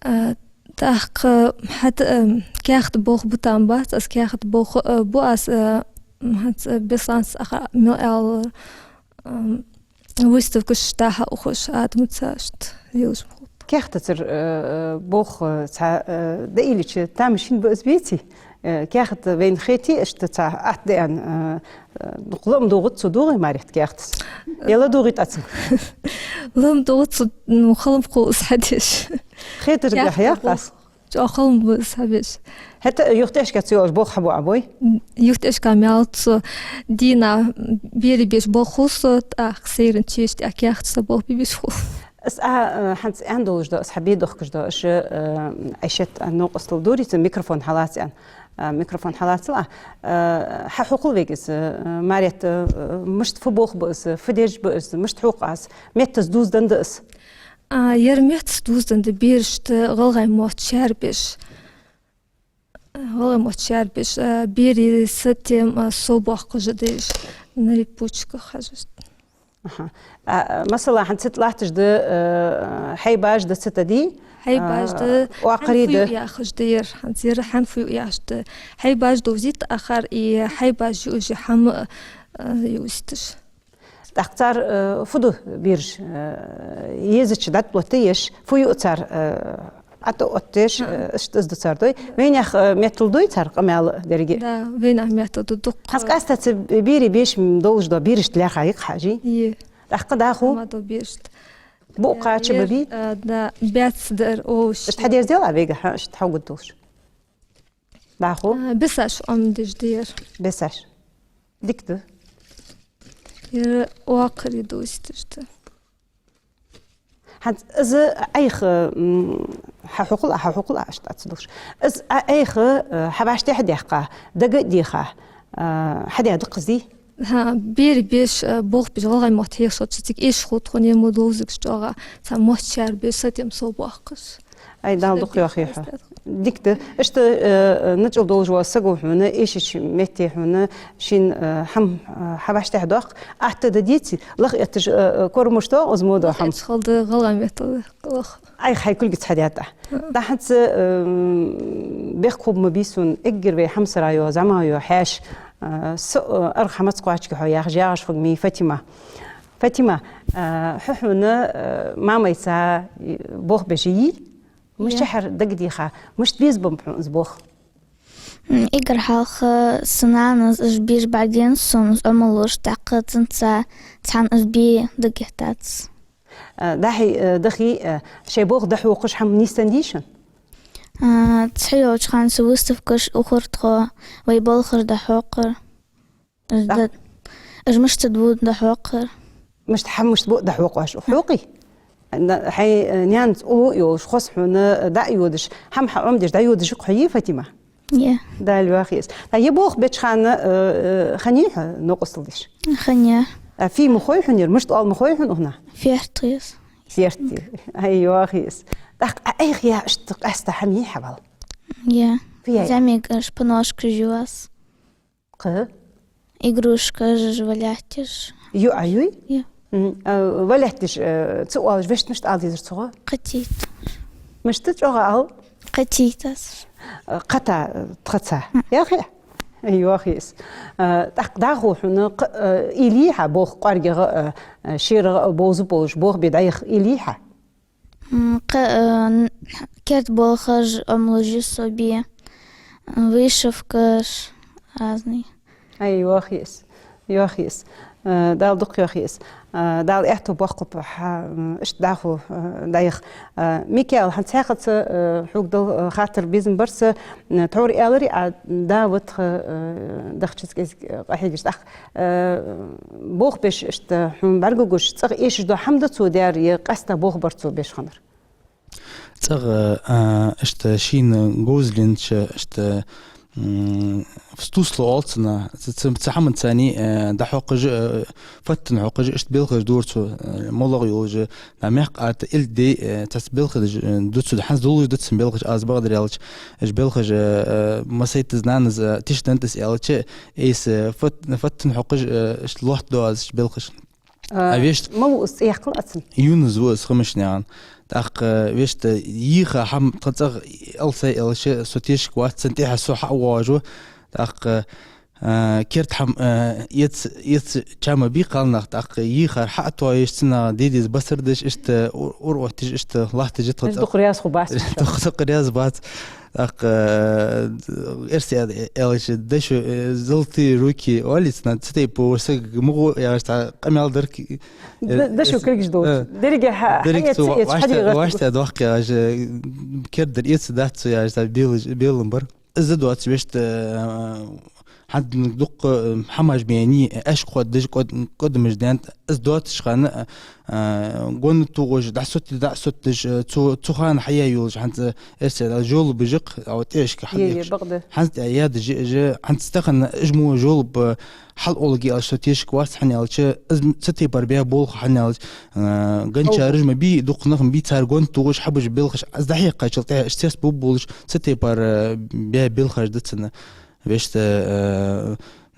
А, тӀаккха хӀаьта, эм, каьхата болх бу там бац, аз каьхата болх, э, бу аз, э, м, хӀанз, э, Бесланас аха мел аьлар, эм, выставкаш тӀа хьаухаш, Адамаца иштта лелаш ма хул. Каьхатацара, э, э, болх, э, цхьа, э, дӀаийлача тамашийна ба из, веций? Э, каьхат вайна хете, иштта цхьа атта да аьнна, э, э, дукха ла ма дугӀац цо, дугӀий, Марет, каьхатаца? Е ладугӀий тӀа цунга? Ла ма дугӀац цо, ну, хала ма хул из хьадеш. Хетаргахьа яхаш? ЧӀоагӀа хала ма ба из хьабеш. ХӀаьта юхатӀехьашка ца йоалаш болх хьабу Ӏа, бой? ЮхатӀехьашка мел цу дийнахьа берий беш болх хул со, тӀаккха сайранна чура тӀа каьхаташца болх бе безаш хул. Аз а, э, хӀанз аьнна долаш да, аз хьа бе дохкаш да, аз, э, Ӏайшат а новкъостал дурийца, микрофон хьалаца аьнна. Э, микрофон хьалацал а, э, хьа хьокхал вайга из, э, Марет, э, мишта фу болх ба из, фу деш ба из, мишта хьокх аз, меттаца дувзаденна да из? А, ер меттаца дувзаденна да берашта гӀалгӀай мотт шаьрбеш. ГӀалгӀай мотт шаьрбеш, а, берий сатем, а, совбоаккхаш деш, на липучках хьажаш. Аха. А, а, масала, хӀанз цу тӀа латташ да, а, хьайбаш да цу тӀа дий? Хьайбаш да, а, оакхарий хьан фу да? Яхаш да ер, хӀанз ер хьан фу яхаш да. Хьайбаш довзийт ахар, и хьайбаш южи хӀама, а, юсташ. ТӀаккха цар, э, фу ду бераш, э, езача дӀатӀалоттаеш, фу ю цар, э, ӀотӀаоттаеш, э, иштта из ду цар дой. Вайнаьха, э, меттала дуй цар къамаьл деррига? Да, вайнаьха меттала ду дукха. ХӀанз къаьстта цу берий беш долаш да, берашта лаьрхӀа йикъ хьажий? Е. ТӀаккха дӀахо? Ма до берашта. Букъа чу ба бий? Э, да, баьц дар овш. Иштта хьадерзел а вайга, хьа, иштта хьогуд долаш. ДӀахо? А, бесаш Ӏомадеш да ер. Бесаш. Дика да. Ер оакхарий дувзийташ да. ХӀанз из Ӏайха, м, хьа хьокхал а, хьа хьокхал а, иштта ца долаш. Из Ӏайха, э, хьа вӀаштӀехьа даьккха, дага а деха, э, хьадаь да-кх из дий? ХӀа, берий беш, э, болх беш, гӀалгӀай мотт хьехаш хилча, цига эшаш хул тхона, ер мо довзаргдолаш чӀоагӀа, цхьа мотт шаьрбеш, сатем совбоаккхаш. Ай, Дала дукха йоахий хьо. Дика да. Иштта, э, э, начӀал долаш вола саг ва хьона, эшача метте хьона, шийна, э, хӀама, э, хьа вӀаштӀехьа доаккх, атта да деций, лаха этташ, э, э, кормаш тоха, из мо дола хӀама. Лаха этташ хала да, гӀалгӀай меттала лаха. Ӏайха хьай кулгаца хьадаьд Ӏа. ТӀаккха хӀанз, э, м, бехк хургба ма бий сона, эггара вай хьамсара йола, зӀамагӀа йола хьаьша, э, со, э, аргӀа хьа маца кхоачаргья хьо яхаш, яхаш хургья-м Фатима. Фатима, э, хьо хьона, э, мамайца, э, болх беш йий? Мишта хьар дагадеха, мишта беза ба хьона из болх? М, эггара хьалха са нанас уж бераш бӀаргадайнад сона, уж Ӏомалуш, тӀаккха цунца цхьана уж бе дагахьийтац. Э, дӀахо, э, дахе, э, шоай болх дӀахьокхаш хӀама нийсденна дий шун? А, цхьайолча хана са выставкаш ухар тхо, вай балхаш дӀахьокхар. Уж да-, уж мишта да дӀахьокхар? Мишта, хӀама мишта ба дӀахьокхаш? Хьокхий? На-, хьай, э, наьнаца уллув йолаш, хоза хьона, э, дӀа а йодаш, хӀама хьа Ӏомадеш, дӀайодаш хьо йий, Фатима? Е. Дала йоахий из. ТӀаккха ер болх беча хана, э, э, хиннай хьо новкъостал деш? Хиннай. А фу ма хой хьона ер, мишта оал ма хой хьона укханах? Ферта я из. Ферта я. Ай, йоахий из. ТӀаккха Ӏайха яь иштта къаьстта хӀама йий хьа вӀалла? Е. Фу яьй? ЗӀамагӀа шпоножкаш ю аз. Кхы? Игрушкаш, валетташ. Ю Ӏа юй? Ю. М, а, валетташ, э, ца оалаш, вешта мишта ала дезар цох? Кхатийта. Мишта, чӀоагӀа ала? Кхатийта аз. Э, кхата, э, тхаца. М. Яхий? Йоахий из. Э, тӀаккха дӀахо хьона кх-, э, уйла йий хьа болх кӀоаргагӀа, э, э, шерагӀа бовза болаш, болх бе дӀаяха уйла йий хьа? М, кхы, э, н-, керда болхаш Ӏомалуш я со бе, э, вышивкаш, разный. Ай, йоахий из, йоахий из. Э, Дала дукха йоахий из. Э, Дала аьттув боаккхалба хьа, м, иштта дӀахо, э, дӀаяха. Э, Микаил, хӀанз цхьаькхаза, э, хьога дала, э, хаттар, безам бар са, э, тхьовра аьлар Ӏа, да, вот, э, дахчаца кӀезига, э, къахьегаш. ТӀаккха Э, болх беш иштта хьона бӀаргагуш, цӀагӀа эшаш дола хӀама да цо даьр, е къаьстта болх бар цо беш хиннар? ЦӀагӀа, а, иштта шийна говзалца, иштта, м, фстусла оал цунах, ц-, ц-, цу хӀаманца, э, дӀахьокхаш, э, фаттана хьокхаш, иштта белхаш дора цо, э, моллагӀа йолаш, нах мехка ата ил де, э, цаца белхаш, э, ду цо, хӀанз долаш да цун белхаш, аз бакъдар аьлча, уж белхаш, э, э, масайтта из, нана из, э, тишденна да из аьлча, айса фат-, фаттана хьокхаш, э, иштта лоаттаду аз уж белхаш. А, а вешта малув из, цӀи яьккхал Ӏа цун? Юнус ва из, Хамашнаькъан. ТӀаккха, э, вешта йийха хӀама тха цӀагӀа ала сай аьлча, со тешаш вац, цунна тӀехьа со хьа а воагӀаш ва. ТӀаккха, э, керда хӀама, э, эца, эца чам а бий кхалнах, тӀаккха йийхар хьа а тоаеш, цунах де деза басар деш, иштта ур-, ураоттаеш, иштта латташ я тха цӀагӀа. Дукха раьза хургбац. Дукха, дукха раьза бац. ТӀаккха, э, эрсий аьл-, аьлча, дешо, э, золотые руки оалий цунах, цу тайпара саг мугӀу яхаш цхьа къамаьл дар-кх. Д-, дешо кулгаш долаш. Э, деррига хьа-, деррига хьаэца, цо эца, вӀаштӀа-, хьадийгӀа вӀаштӀа дохк яхаш, э, керда дар эца дац цо яхаш, цхьа белаш, белам бар. Из доацаш вешта, э, ХӀанз дукха, э, хӀамаш баьннай, аьшк хоададеш, кӀод-, кӀодамаш даьннад, из доацача хана, э, гонна тохаш, дӀасоттаде, дӀасоттадеш, э, цу, цу хана хьаяь йолаш, хӀанз, э, эрсий аьлча, жолабаш я-кх, а вот тӀехьашка хьал Е, е, ехкаш. Бакъда. ХӀанз тӀа яда жи-, жи-, хӀанз тахан уж мо жолаб, э, хьал олга аьлча, со тешаш вац, хӀана аьлча, из м-, цу тайпара баь болх, хӀана аьлча, э, гончараш ма бий, дукха нах ма бий, цар гонна тохаш, хьабеш белхаш, из дӀахьекхачул тӀехьа, уж цецбу болаш, цу тайпара, э, баь белхаш да цунна. Вешта, э,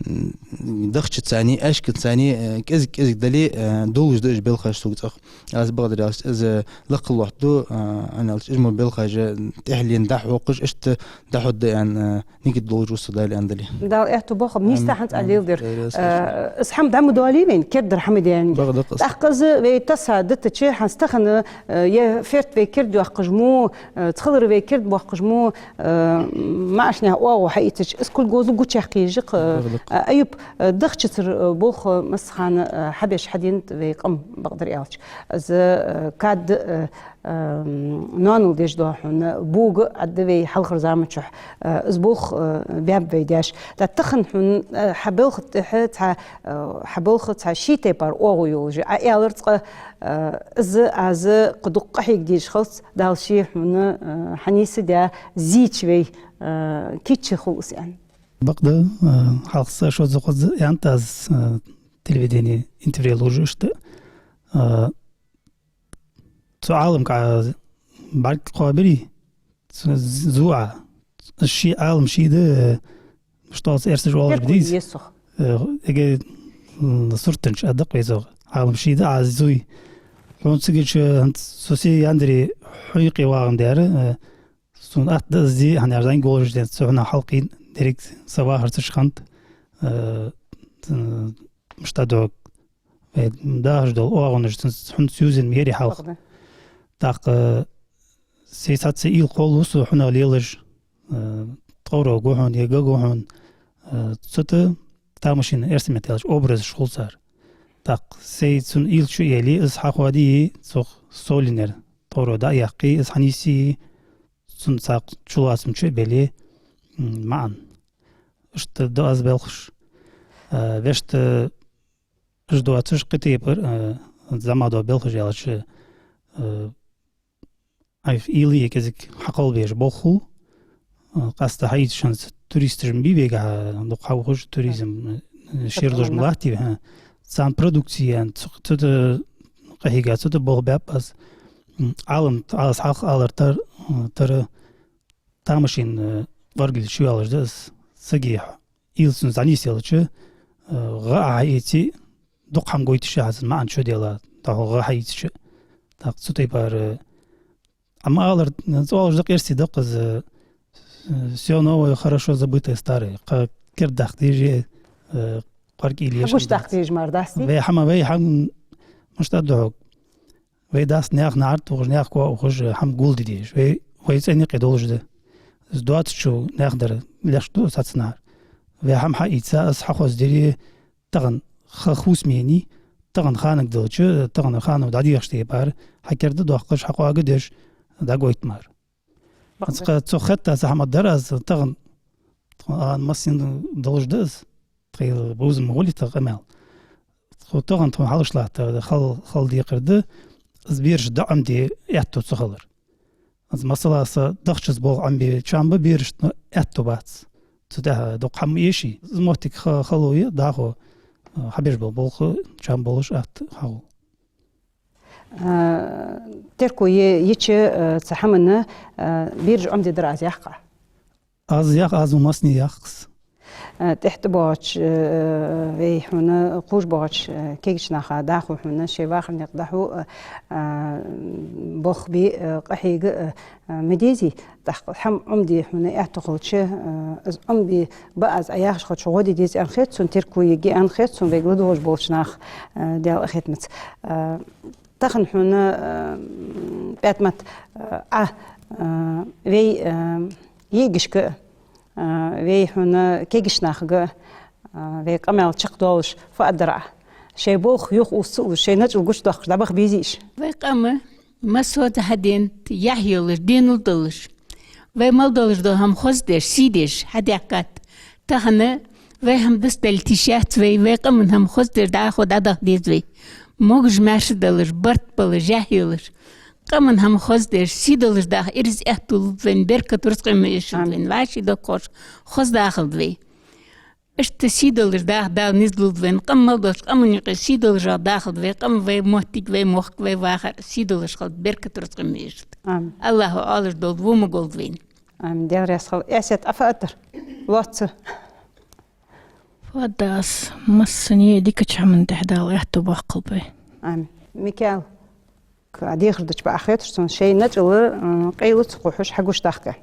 м, дахчацани, аьшкацани, э, кӀезиг-кӀезиг дале, э, долаш да уж белхаш сога цӀагӀа. Аз бакъдар аьлча, из, э, лакхе лоаттаду, э, хӀана аьлча, уж мо белхаш, э, тӀехьленна дӀахьокхаш, иштта дӀахьоргда аьнна, э, нигат долаш ва со, Дала аьнна дале. Дала аьттув боаккхалба, нийсса хӀанз Ӏа леладер. Амин. Э, из хӀама дӀа ма доалий вайна, кердадар хӀама дий аьнна. Бакъда да-кх из. ТӀаккха из вай тесса дитача, хӀанз тахан, э, е ферт вай кердайоаккхаш мо, э, цхьалара вай кердабоаккхаш мо, э, маӀача наьха оагӀув хьаийцача, из кулг гозал гучаяьккха езаш я-кх, э, Бакъда-кх. Э, Айюп, э, дахчацара, э, болх массахана, э, хьабеш хьаденад вай къам, бакъдар аьлча. Из, э, кад, э, э, ноанал деш дола хьона, бога Ӏадда вай хьалхарча заман чухь, э, из болх, э, баьб вай даьша. ТӀаккха тахан хьона, э, хьа балха тӀехьа цхьа, э, хьа балха цхьа ший тайпара оагӀув йолаш я. Ӏа аьлар цкъа, э, из аз кхы дукха къахьега дезаш хилац, Дала ше хьона, э, хьанийсдаь, зийча вай, э, кийча хул из аьнна. Бакъда, э, хьалха са шозза-хозза аьннад аз, э, телевидене интервью луш иштта. Э, цу Ӏаламга бӀарг кхоабари, цу зу Ӏа. Ший Ӏалам ший да, э, мишта оал, эрсаша оалаш Теркуй дийс. Еза сох. Э, эггара, м, суртанча а да-кх вай цох. Ӏалам ший да, Ӏа зуй. Хьона цига чу, хӀанз со се яндаре хьо юкъе вагӀандаь, э, сона атта да из зе, хӀана аьлча зӀамига волаш денз, цу хана хьалкхийна деррига са вахар цу чу хиннад, э, ц-, мишта дог, вай дахаш дола оагӀонаш цунца хьунца юзан мери хьалха. Бакъда. ТӀаккха, э, се цхьацца уйла кхоллу со хьона лелаш, э, тховра гу хьона, е га гу хьона, э, цу тӀа тамашийна эрсий меттала аьлча образаш хул цар. ТӀаккха се цун уйла чу а яле, из хьахоадае, цох совленар тховра дӀа а яьккхе, из хьанийсъе, цун цхьа чулоацам чу а беле, м, маӀан. Иштта да аз белхаш. Э, вешта, э, уж доацаш кхы тайпара, э, зӀамига дола белхаш аьлча, э, Ӏайха уйла е кӀезига хьакхелбеш болх хул. Э, къаьстта хьаийцача, хӀанз туристаш ма бий вайгахьа дукха хьаухаш, туризм, э, шералуш ма латт вай, хӀа. Царна продукци, цу, цу тӀа къахьийга, цу тӀа болх баьб аз. М, Ӏалам, аз хьалха алар тар-, тара тамашийна, э, кӀоаргал чу йоалаш да из. Сага уйла цун зӀамига йолча, э, гӀа Ӏа хьаийце, дукха хӀама гойташ я хьа цун маӀан чу дела, дӀахо гӀа хьаийцача. ТӀаккха цу тайпара, э, Ӏа ма аллара, э, цӀоалаш да-кх, эрсий да-кх из, э, всё новое хорошо, забытое старое. Кхы кердадаккха дезаш, э, кӀоарга уйла еш хӀама гучадаккха дезаш мара дац, дий? Вай хӀама, вай хӀама, мишта да хьога. Вай даьша наьха наӀар тохаш, наьха коа ухаш, хӀама гулде дезаш. Вай, вай цӀен юкъе долаш да. Из доацача наьха дар леш ду цхьацца наӀар. Вай хӀама хьаийца, из хьахоздаь, тахан ха хувцамений, тахан ханага делча, тахан хано дӀадехача тайпара, хьакердадоаккхаш, хьакъоагадеш, дӀагойт мара. Бакъда. Цкъа цох хетта цхьа хӀама дар аз тахан, тхо, а, массане долаш да из, тхоай бувзам ма гулий тха къамаьл. Тхо тахан тхона хьалаш латта хал-, хала декхар да, из бераш дӀаӀомаде аьттув ца хилар. Из масала са дахчаца болх Ӏомабе чам ба берашта, но аьттув бац. Цу тӀехьа дукха хӀама эший. Из моттиг ха-, хало я, дӀахо, а, хьабеш бола болх чам болаш атта хьахул. А, терко е-, йича, а, цу хӀаманна, а, бераш Ӏомаде дар аз яхкха? Аз ях, аз мо массане яхкхас. А, тӀехьа тӀабоагӀача, а, вай хьона кхувш боагӀача, а, кегийча наха дӀахо хьона шоай вахара никъ дӀахо, а, а, болх бе, а, къахьега, а, а, ма дезий. ТӀаккха хӀама Ӏомаде хьона аьттув хилча, э, из Ӏомабе ба аз Ӏа яхаш хилча гӀо де деза аьнна хет сона, терко е ге аьнна хет сона вайга ладувгӀаш болча наха, э, Даьла къахетамца. Э, тахан хьона, э, ПӀаьтамат, э, Ӏа, э, вай, э, йиӀигашка, э, вай хьона кегийча нахага, э, вай къамаьл чакхдоалаш фу аргдар Ӏа? Шоай болх юхаоттаде ца луш, шоай начӀал гучадоаккхаш дӀабаха безий уж? Вай къам массаза хьаденад, яхь йолаш, денал долаш. Вай мел долаш дола хӀама хоза деш, сий деш хьадаьхкад. Тахан Вай хӀама дицдалийта йиш яц вай, вай къаман хӀама хоза деш дӀахо дӀадаха деза вай. Могаш-маьрша далаш, барт балаш, жахьелаш. Къаман хӀама хоза деш, сий долаш даха, ираз аьттув лулда вайна, беркат, рузкъа ма эшалда вайна, вӀаший доккхош, хоза дахалда вай. Иштта сий долаш даха Дала низ лулда вайна, къам мел долча къаман юкъе сий долаш дахалда вай, къам, вай моттиг, вай мохк, вай вахар сий долаш хилда, беркат, рузкъа ма эшалда. Амин. АллахӀа оалаш дола во ма голда вайна. Амин. Даьла раьза хилва. Эсет, Ӏа фу аргдар? Лоацца. Фу аргда аз, массане дикача хӀаман тӀехьа Дала аьттув боаккхалба вай. Амин. Микаил, кхы дехар дича бакъахьа хетар сона, шоай начӀала, м, къайла ца кхухьаш хьагучадаккха.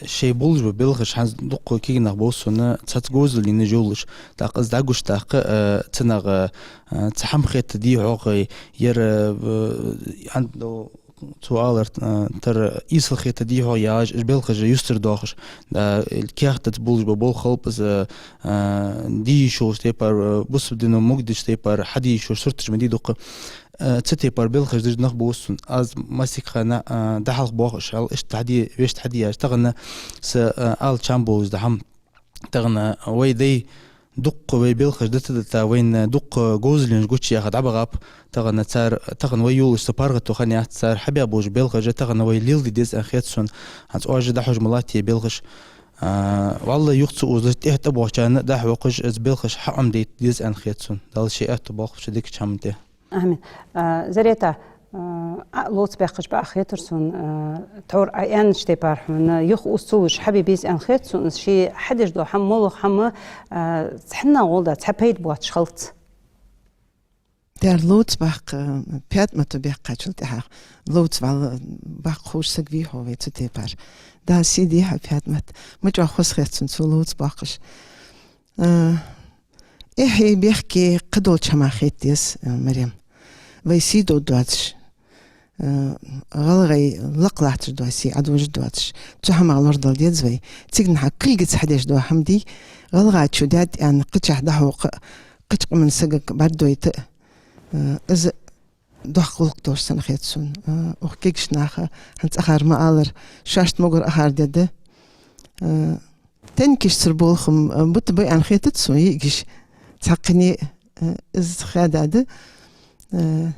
Шоай болаш ба белхаш хӀанз дукха кагий нах ба сона, цхьацца говзал енна йолаш. ТӀаккха аз дӀагучадаккха, э, цу наха, э, цхьа хӀама хетаде хьогӀ, яр, э, хӀанз до цо аьлар, э, тара эсала хетаде хьогӀ яхаш, уж белхаш юстара доахаш, да, каьхатаца болаш ба болх хилба из, э, де йиш йолча тайпара, э, бусалба дино могадаьча тайпара хьаде йиш йолаш сурташ ма дий дукха. Э, цу тайпара белхаш деш нах ба сона. Аз массе хана, э, дӀахьалха боах уж, хьал иштта хьаде, вешта хьаде яхаш. Тахан са, э, ала чам болаш да хӀама. Тахан вай дай дукха вай белхаш дита-дита, вайна дукха говзал енна гучаяьха дӀабахаб. Тахан цар, тахан вай йолаш са паргӀато хинна яц, цар хьабаь болаш белхаш, тахан вай леладе деза аьнна хет сона. ХӀанз оаш дӀахьош ма латт е белхаш. А, валлахӀи, юха ца озалуш, тӀехьа тӀабоагӀачарна дӀахьокхаш, из белхаш хьаӀомадайта деза аьнна хет сона. Дала шоай аьттув боаккхалба шо дикача хӀаман тӀа. Амин. А, Зарета, а, Ӏа лоаца баьккхача бакъахьа хетар сона, а, тхьовра Ӏа аьннача тайпара хьона юха укх ца луш хьабе беза аьнна хет сона, ший хьадеш дола хӀама, моллагӀа хӀама, а, цхьаннена гӀолла да, цхьа пайда боацаш хилац. Даьра лоаца баккха, ПаьтӀмата баьккхачул тӀехьагӀа лоаца вала баккха ховш саг вий хьо вай цу тайпара. Дала сий дий хьа, ПаьтӀмат. Ма чӀоагӀа хоза хет сона цо лоаца боаккхаш. А, эхьи бехке кхыдолча хӀамах хетаде деза, а, Марем. Вай сий додаш доацаш, а, гӀалгӀай лакха латташ дола сий Ӏадужаш доацаш. Цу хӀамах лорадала деза вай. Цига наха кулгаца хьадеш дола хӀама дий, гӀалгӀачо даьд аьнна кхычахьа дӀахьокха, кхыча къаман сагага бӀаргадайта, а, из доккха гӀулакх долаш санна хет сона. А, укх кегийча наха, хӀанз цӀахара ма аллара, шоашта могар ахар де да. А, тенкашцара болх-м, а, бутт ба аьнна хетац сона йиӀигаш. Цхьаккха а, а, из хадад, а,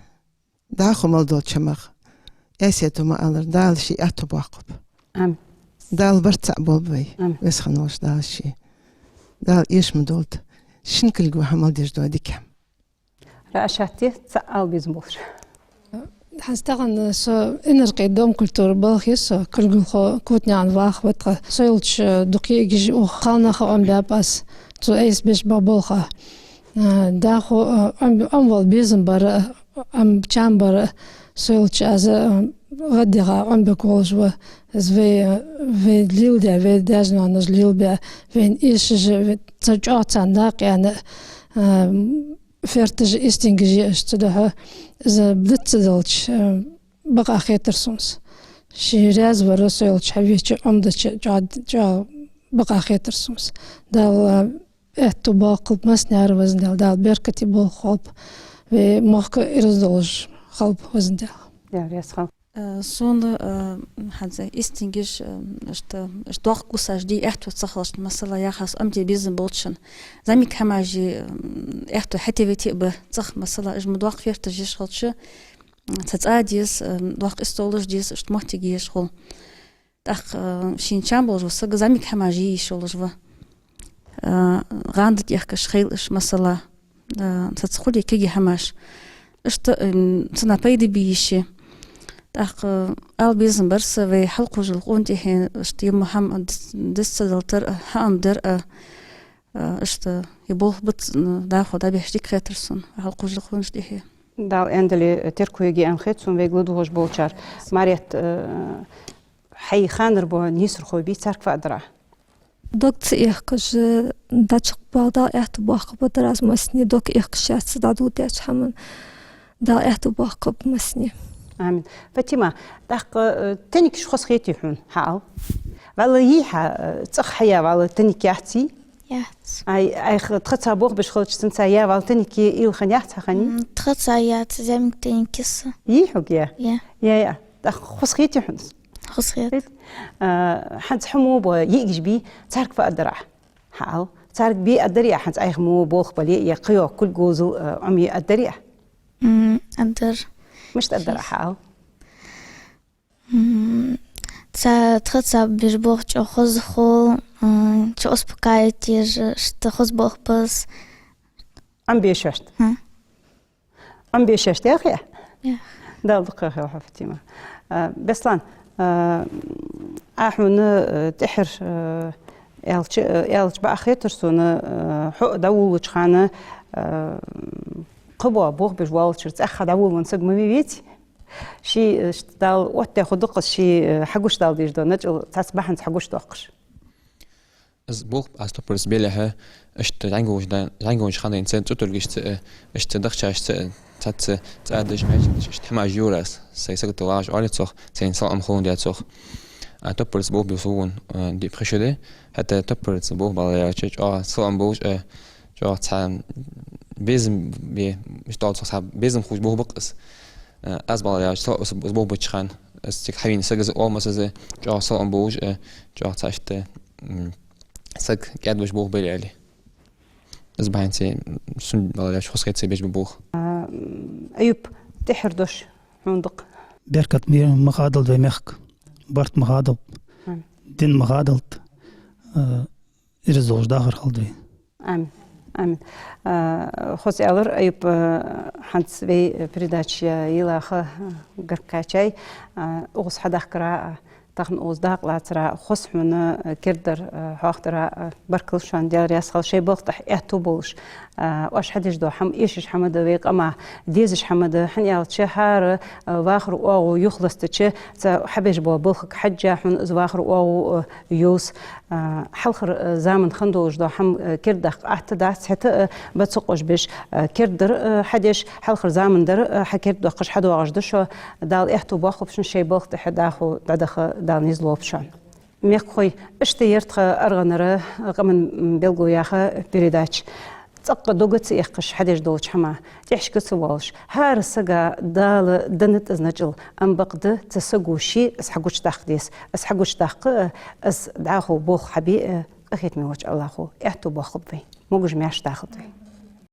дӀахо мел долча хӀамах. Эсета ма аллара, Дала ший аьттув боаккхалба. Амин. Дала барт цаӀ болба вай. Амин. Веза хинна волча Дала ший. Дала эша ма долда шин кулго хӀама мел деш дола дика хӀама. Раишат, цхьа ала безам болаш. ХӀанз тахан со Инаркъе Дом культуры балхе со, кулгалхо Кутнаькъан Ваха ва тха. Со йолча дукха йиӀигаш укх кхалнаха Ӏомабаьб аз, цо айса беш ба болх. А, дӀахо, а, Ӏом-, Ӏомавала безам бар, Ӏом-, чам бар, со йолча аз, а, гӀаддига Ӏомабергволаш ва. Из вай, а, вай леладаь, вай даьша-ноаноша лелабаь, вайна эшаш, вай цар чӀоагӀа царна дакъа яьнна, а, ферташ, истингаш я уж, цудухьа из дицдалча, э, бакъахьа хетар сона. Ше раьза вар со йолча хьавеча, Ӏомадича чӀоагӀа, чӀоагӀа бакъахьа хетар сона. Дала аьттув боаккхалба массанена, Везан Даьла, Дала беркате болх хилба, вай мохк ираз долаш хилба, Везан Даьла. Даьла раьза хилва. Э, сона, э, хӀанз истингаш, э, иштта, иштта доккха гусаш де аьттув ца хилча, масала, яхар, Ӏомаде безам болча хана, зӀамига хӀамаш е, э, аьттув хьатӀавете а ба цӀагӀа, масала, уж ма доккха ферташ еш хилча, м, цхьа цӀа деза, э, доккха истолаш деза, иштта моттиг еш хул. ТӀаккха, э, шийна чам болаш вола саг зӀамига хӀамаш е йиш йолаш ва. Э, гӀанда тӀехкаш хилаш, масала, э, цхьацца хуле кегий хӀамаш. Иштта, м, цунах пайда бе йиш я. ТӀаккха, э, ала безам бар са, вай хьалкхувш йола къона тӀехье, иштта е мо хӀама дис-, дицдалар, хӀама дар, э, э, иштта е болх бац, м, дӀахо дӀабеш дика хетар сона, хьалкхувш йола къонача тӀехье. Дала аьннадале, терко йиге аьнна хет сона вайга ладувгӀаш болчар. Марет, э, хьай ханара бола нийсархой бий, царга фу аргдар Ӏа? Дог ца эккхаш, дӀачакхбала Дала аьттув боаккхалба дар аз массане, дог эккхаш яц дӀадоладаьча хӀаман. Дала аьттув боаккхалба массане. Амин. Фатима, тӀаккха, э, тенкаш хоза хетий хьона, хьаала? ВаллахӀи, хьа, э, цӀагӀа хьаяь вала тенк яций? Яц. Ай, айхьа тхаца бохабеш хилча, цунца яь вала тенк е илхан яц хьа хани? М, тхаца яц, зӀамига тенк я са. Йий хьога е? Е. Е, е. ТӀаккха хоза хетий хьона? Хоза хет. Хет. А, хӀанз хьо мо бо йиӀигаш бий, царга фу аргдар Ӏа? Хьаала, Царга бе а дарий Ӏа хӀанз, айхьа мо болх бале а, е кхыйола кулг говзал, э, Ӏомае а дарий Ӏа? М, а дар. Мишта а дар Ӏа хьаал? М, ца, тха ца беш болх чӀоагӀа хоза хул, м, чӀоагӀа успокаивать еш, иштта хоза болх ба из. Ӏомабе шоашта? ХӀа. Ӏомабе шоашта, яхий? Ях. Дала дукха хийла хьо, Фатима. А, Беслан, а, Ӏа хьона, а, тӀеххьара, а, аьлча, а, аьлча бакъахьа хетар сона, а, хьо дӀаволалуча хана, а, кхыбола болх беш воаллачура цӀаьхха дӀаволавенна саг ма вий веций? Ший, а, ш-, Дала оттадаь хургда-кх из, ший, а, хьагучадала дезаш дола начӀал цхьацца бахьанца хьагучадоаккхаш. Из болх аз топпарца белехьа, иштта зӀамига волча да-, зӀамига волча хана денз цӀутургашца, э, иштта дахчашца, э, цхьацца цӀа деш, маьчеш деш, иштта хӀамаш йора аз. Сай сагота лагӀаш оалий цох, сайна салам хулаш да цох. А топпарца болх беш сона, э, диъ-пхи шу да. ХӀаьта топпарца болх бала яьлча, чӀоагӀа салам болаш, э, чӀоагӀа цхьа безам бе, иштта цох цхьа безам хулаш болх ба-кх из. Э, аз бала яьлча, со-, с-, с-, болх беча хана, аз цига хьавена саг из, оал-м аз из, чӀоагӀа салам болаш, э, чӀоагӀа цхьа иштта, м, саг кӀаьдвеш болх бе аьле. Из бахьанца сона бала яьлча хоза хет са беш бола болх. А, м, Аюп, тӀеххьара дош хьона да-кх. Беркат, мир ма хадалда вай мехка, барт ма хадалба, Амин. Ди ма хадалда, а, ираз долаш дахар хилда вай. Амин. Амин. А, хоза аьлар, Аюп, а, хӀанз вай передача йилла ха, а, гарга кхаьчай, а, укхаза хьадахкара, а, тахан укхаза дакъа лацара, хоза хьона, а, кердадар, а, хьоахадара, а, баркал шоана, Даьла раьза хилва, шоай балха тӀа аьттув болаш, а, оаш хьадеш дола хӀама эшаш хӀама да вай къаман, дезаш хӀама да, хӀана аьлча хӀара, а, вахара оагӀув юхаластача, цу хьабеш бола балхага хьежжа хьона из вахара оагӀув, а, йовз. А, хьалхара, а, заман хинна долаш дола хӀама, а, кердадаккха атта дац, хӀаьта а, а, бац укхаза беш, а, кердадар, а, хьадеш, хьалхара заман дар, а, хьакердадоаккхаш хьадоагӀаш да шо. Дала аьттув боаккхалба шун шоай балха тӀа хьо дӀахо дӀадаха Дала низ лолба шоана. Мехкахой, иштта яр тха аргӀанара, а, «Къаман белгало» яха передача. ЦӀаккха дог ца эккхаш хьадеш долча хӀаман, тӀехьашка ца воалаш, хӀара сага Дала деннад из начӀал, амма бакъда цу саго ше из хьагучадаккха деза. Из хьагучадаккха а, из дӀахо болх хьабе а, къахетаме волча АллахӀо аьттув боаккхалба вайна. Могаш-маьрша дахалда вай.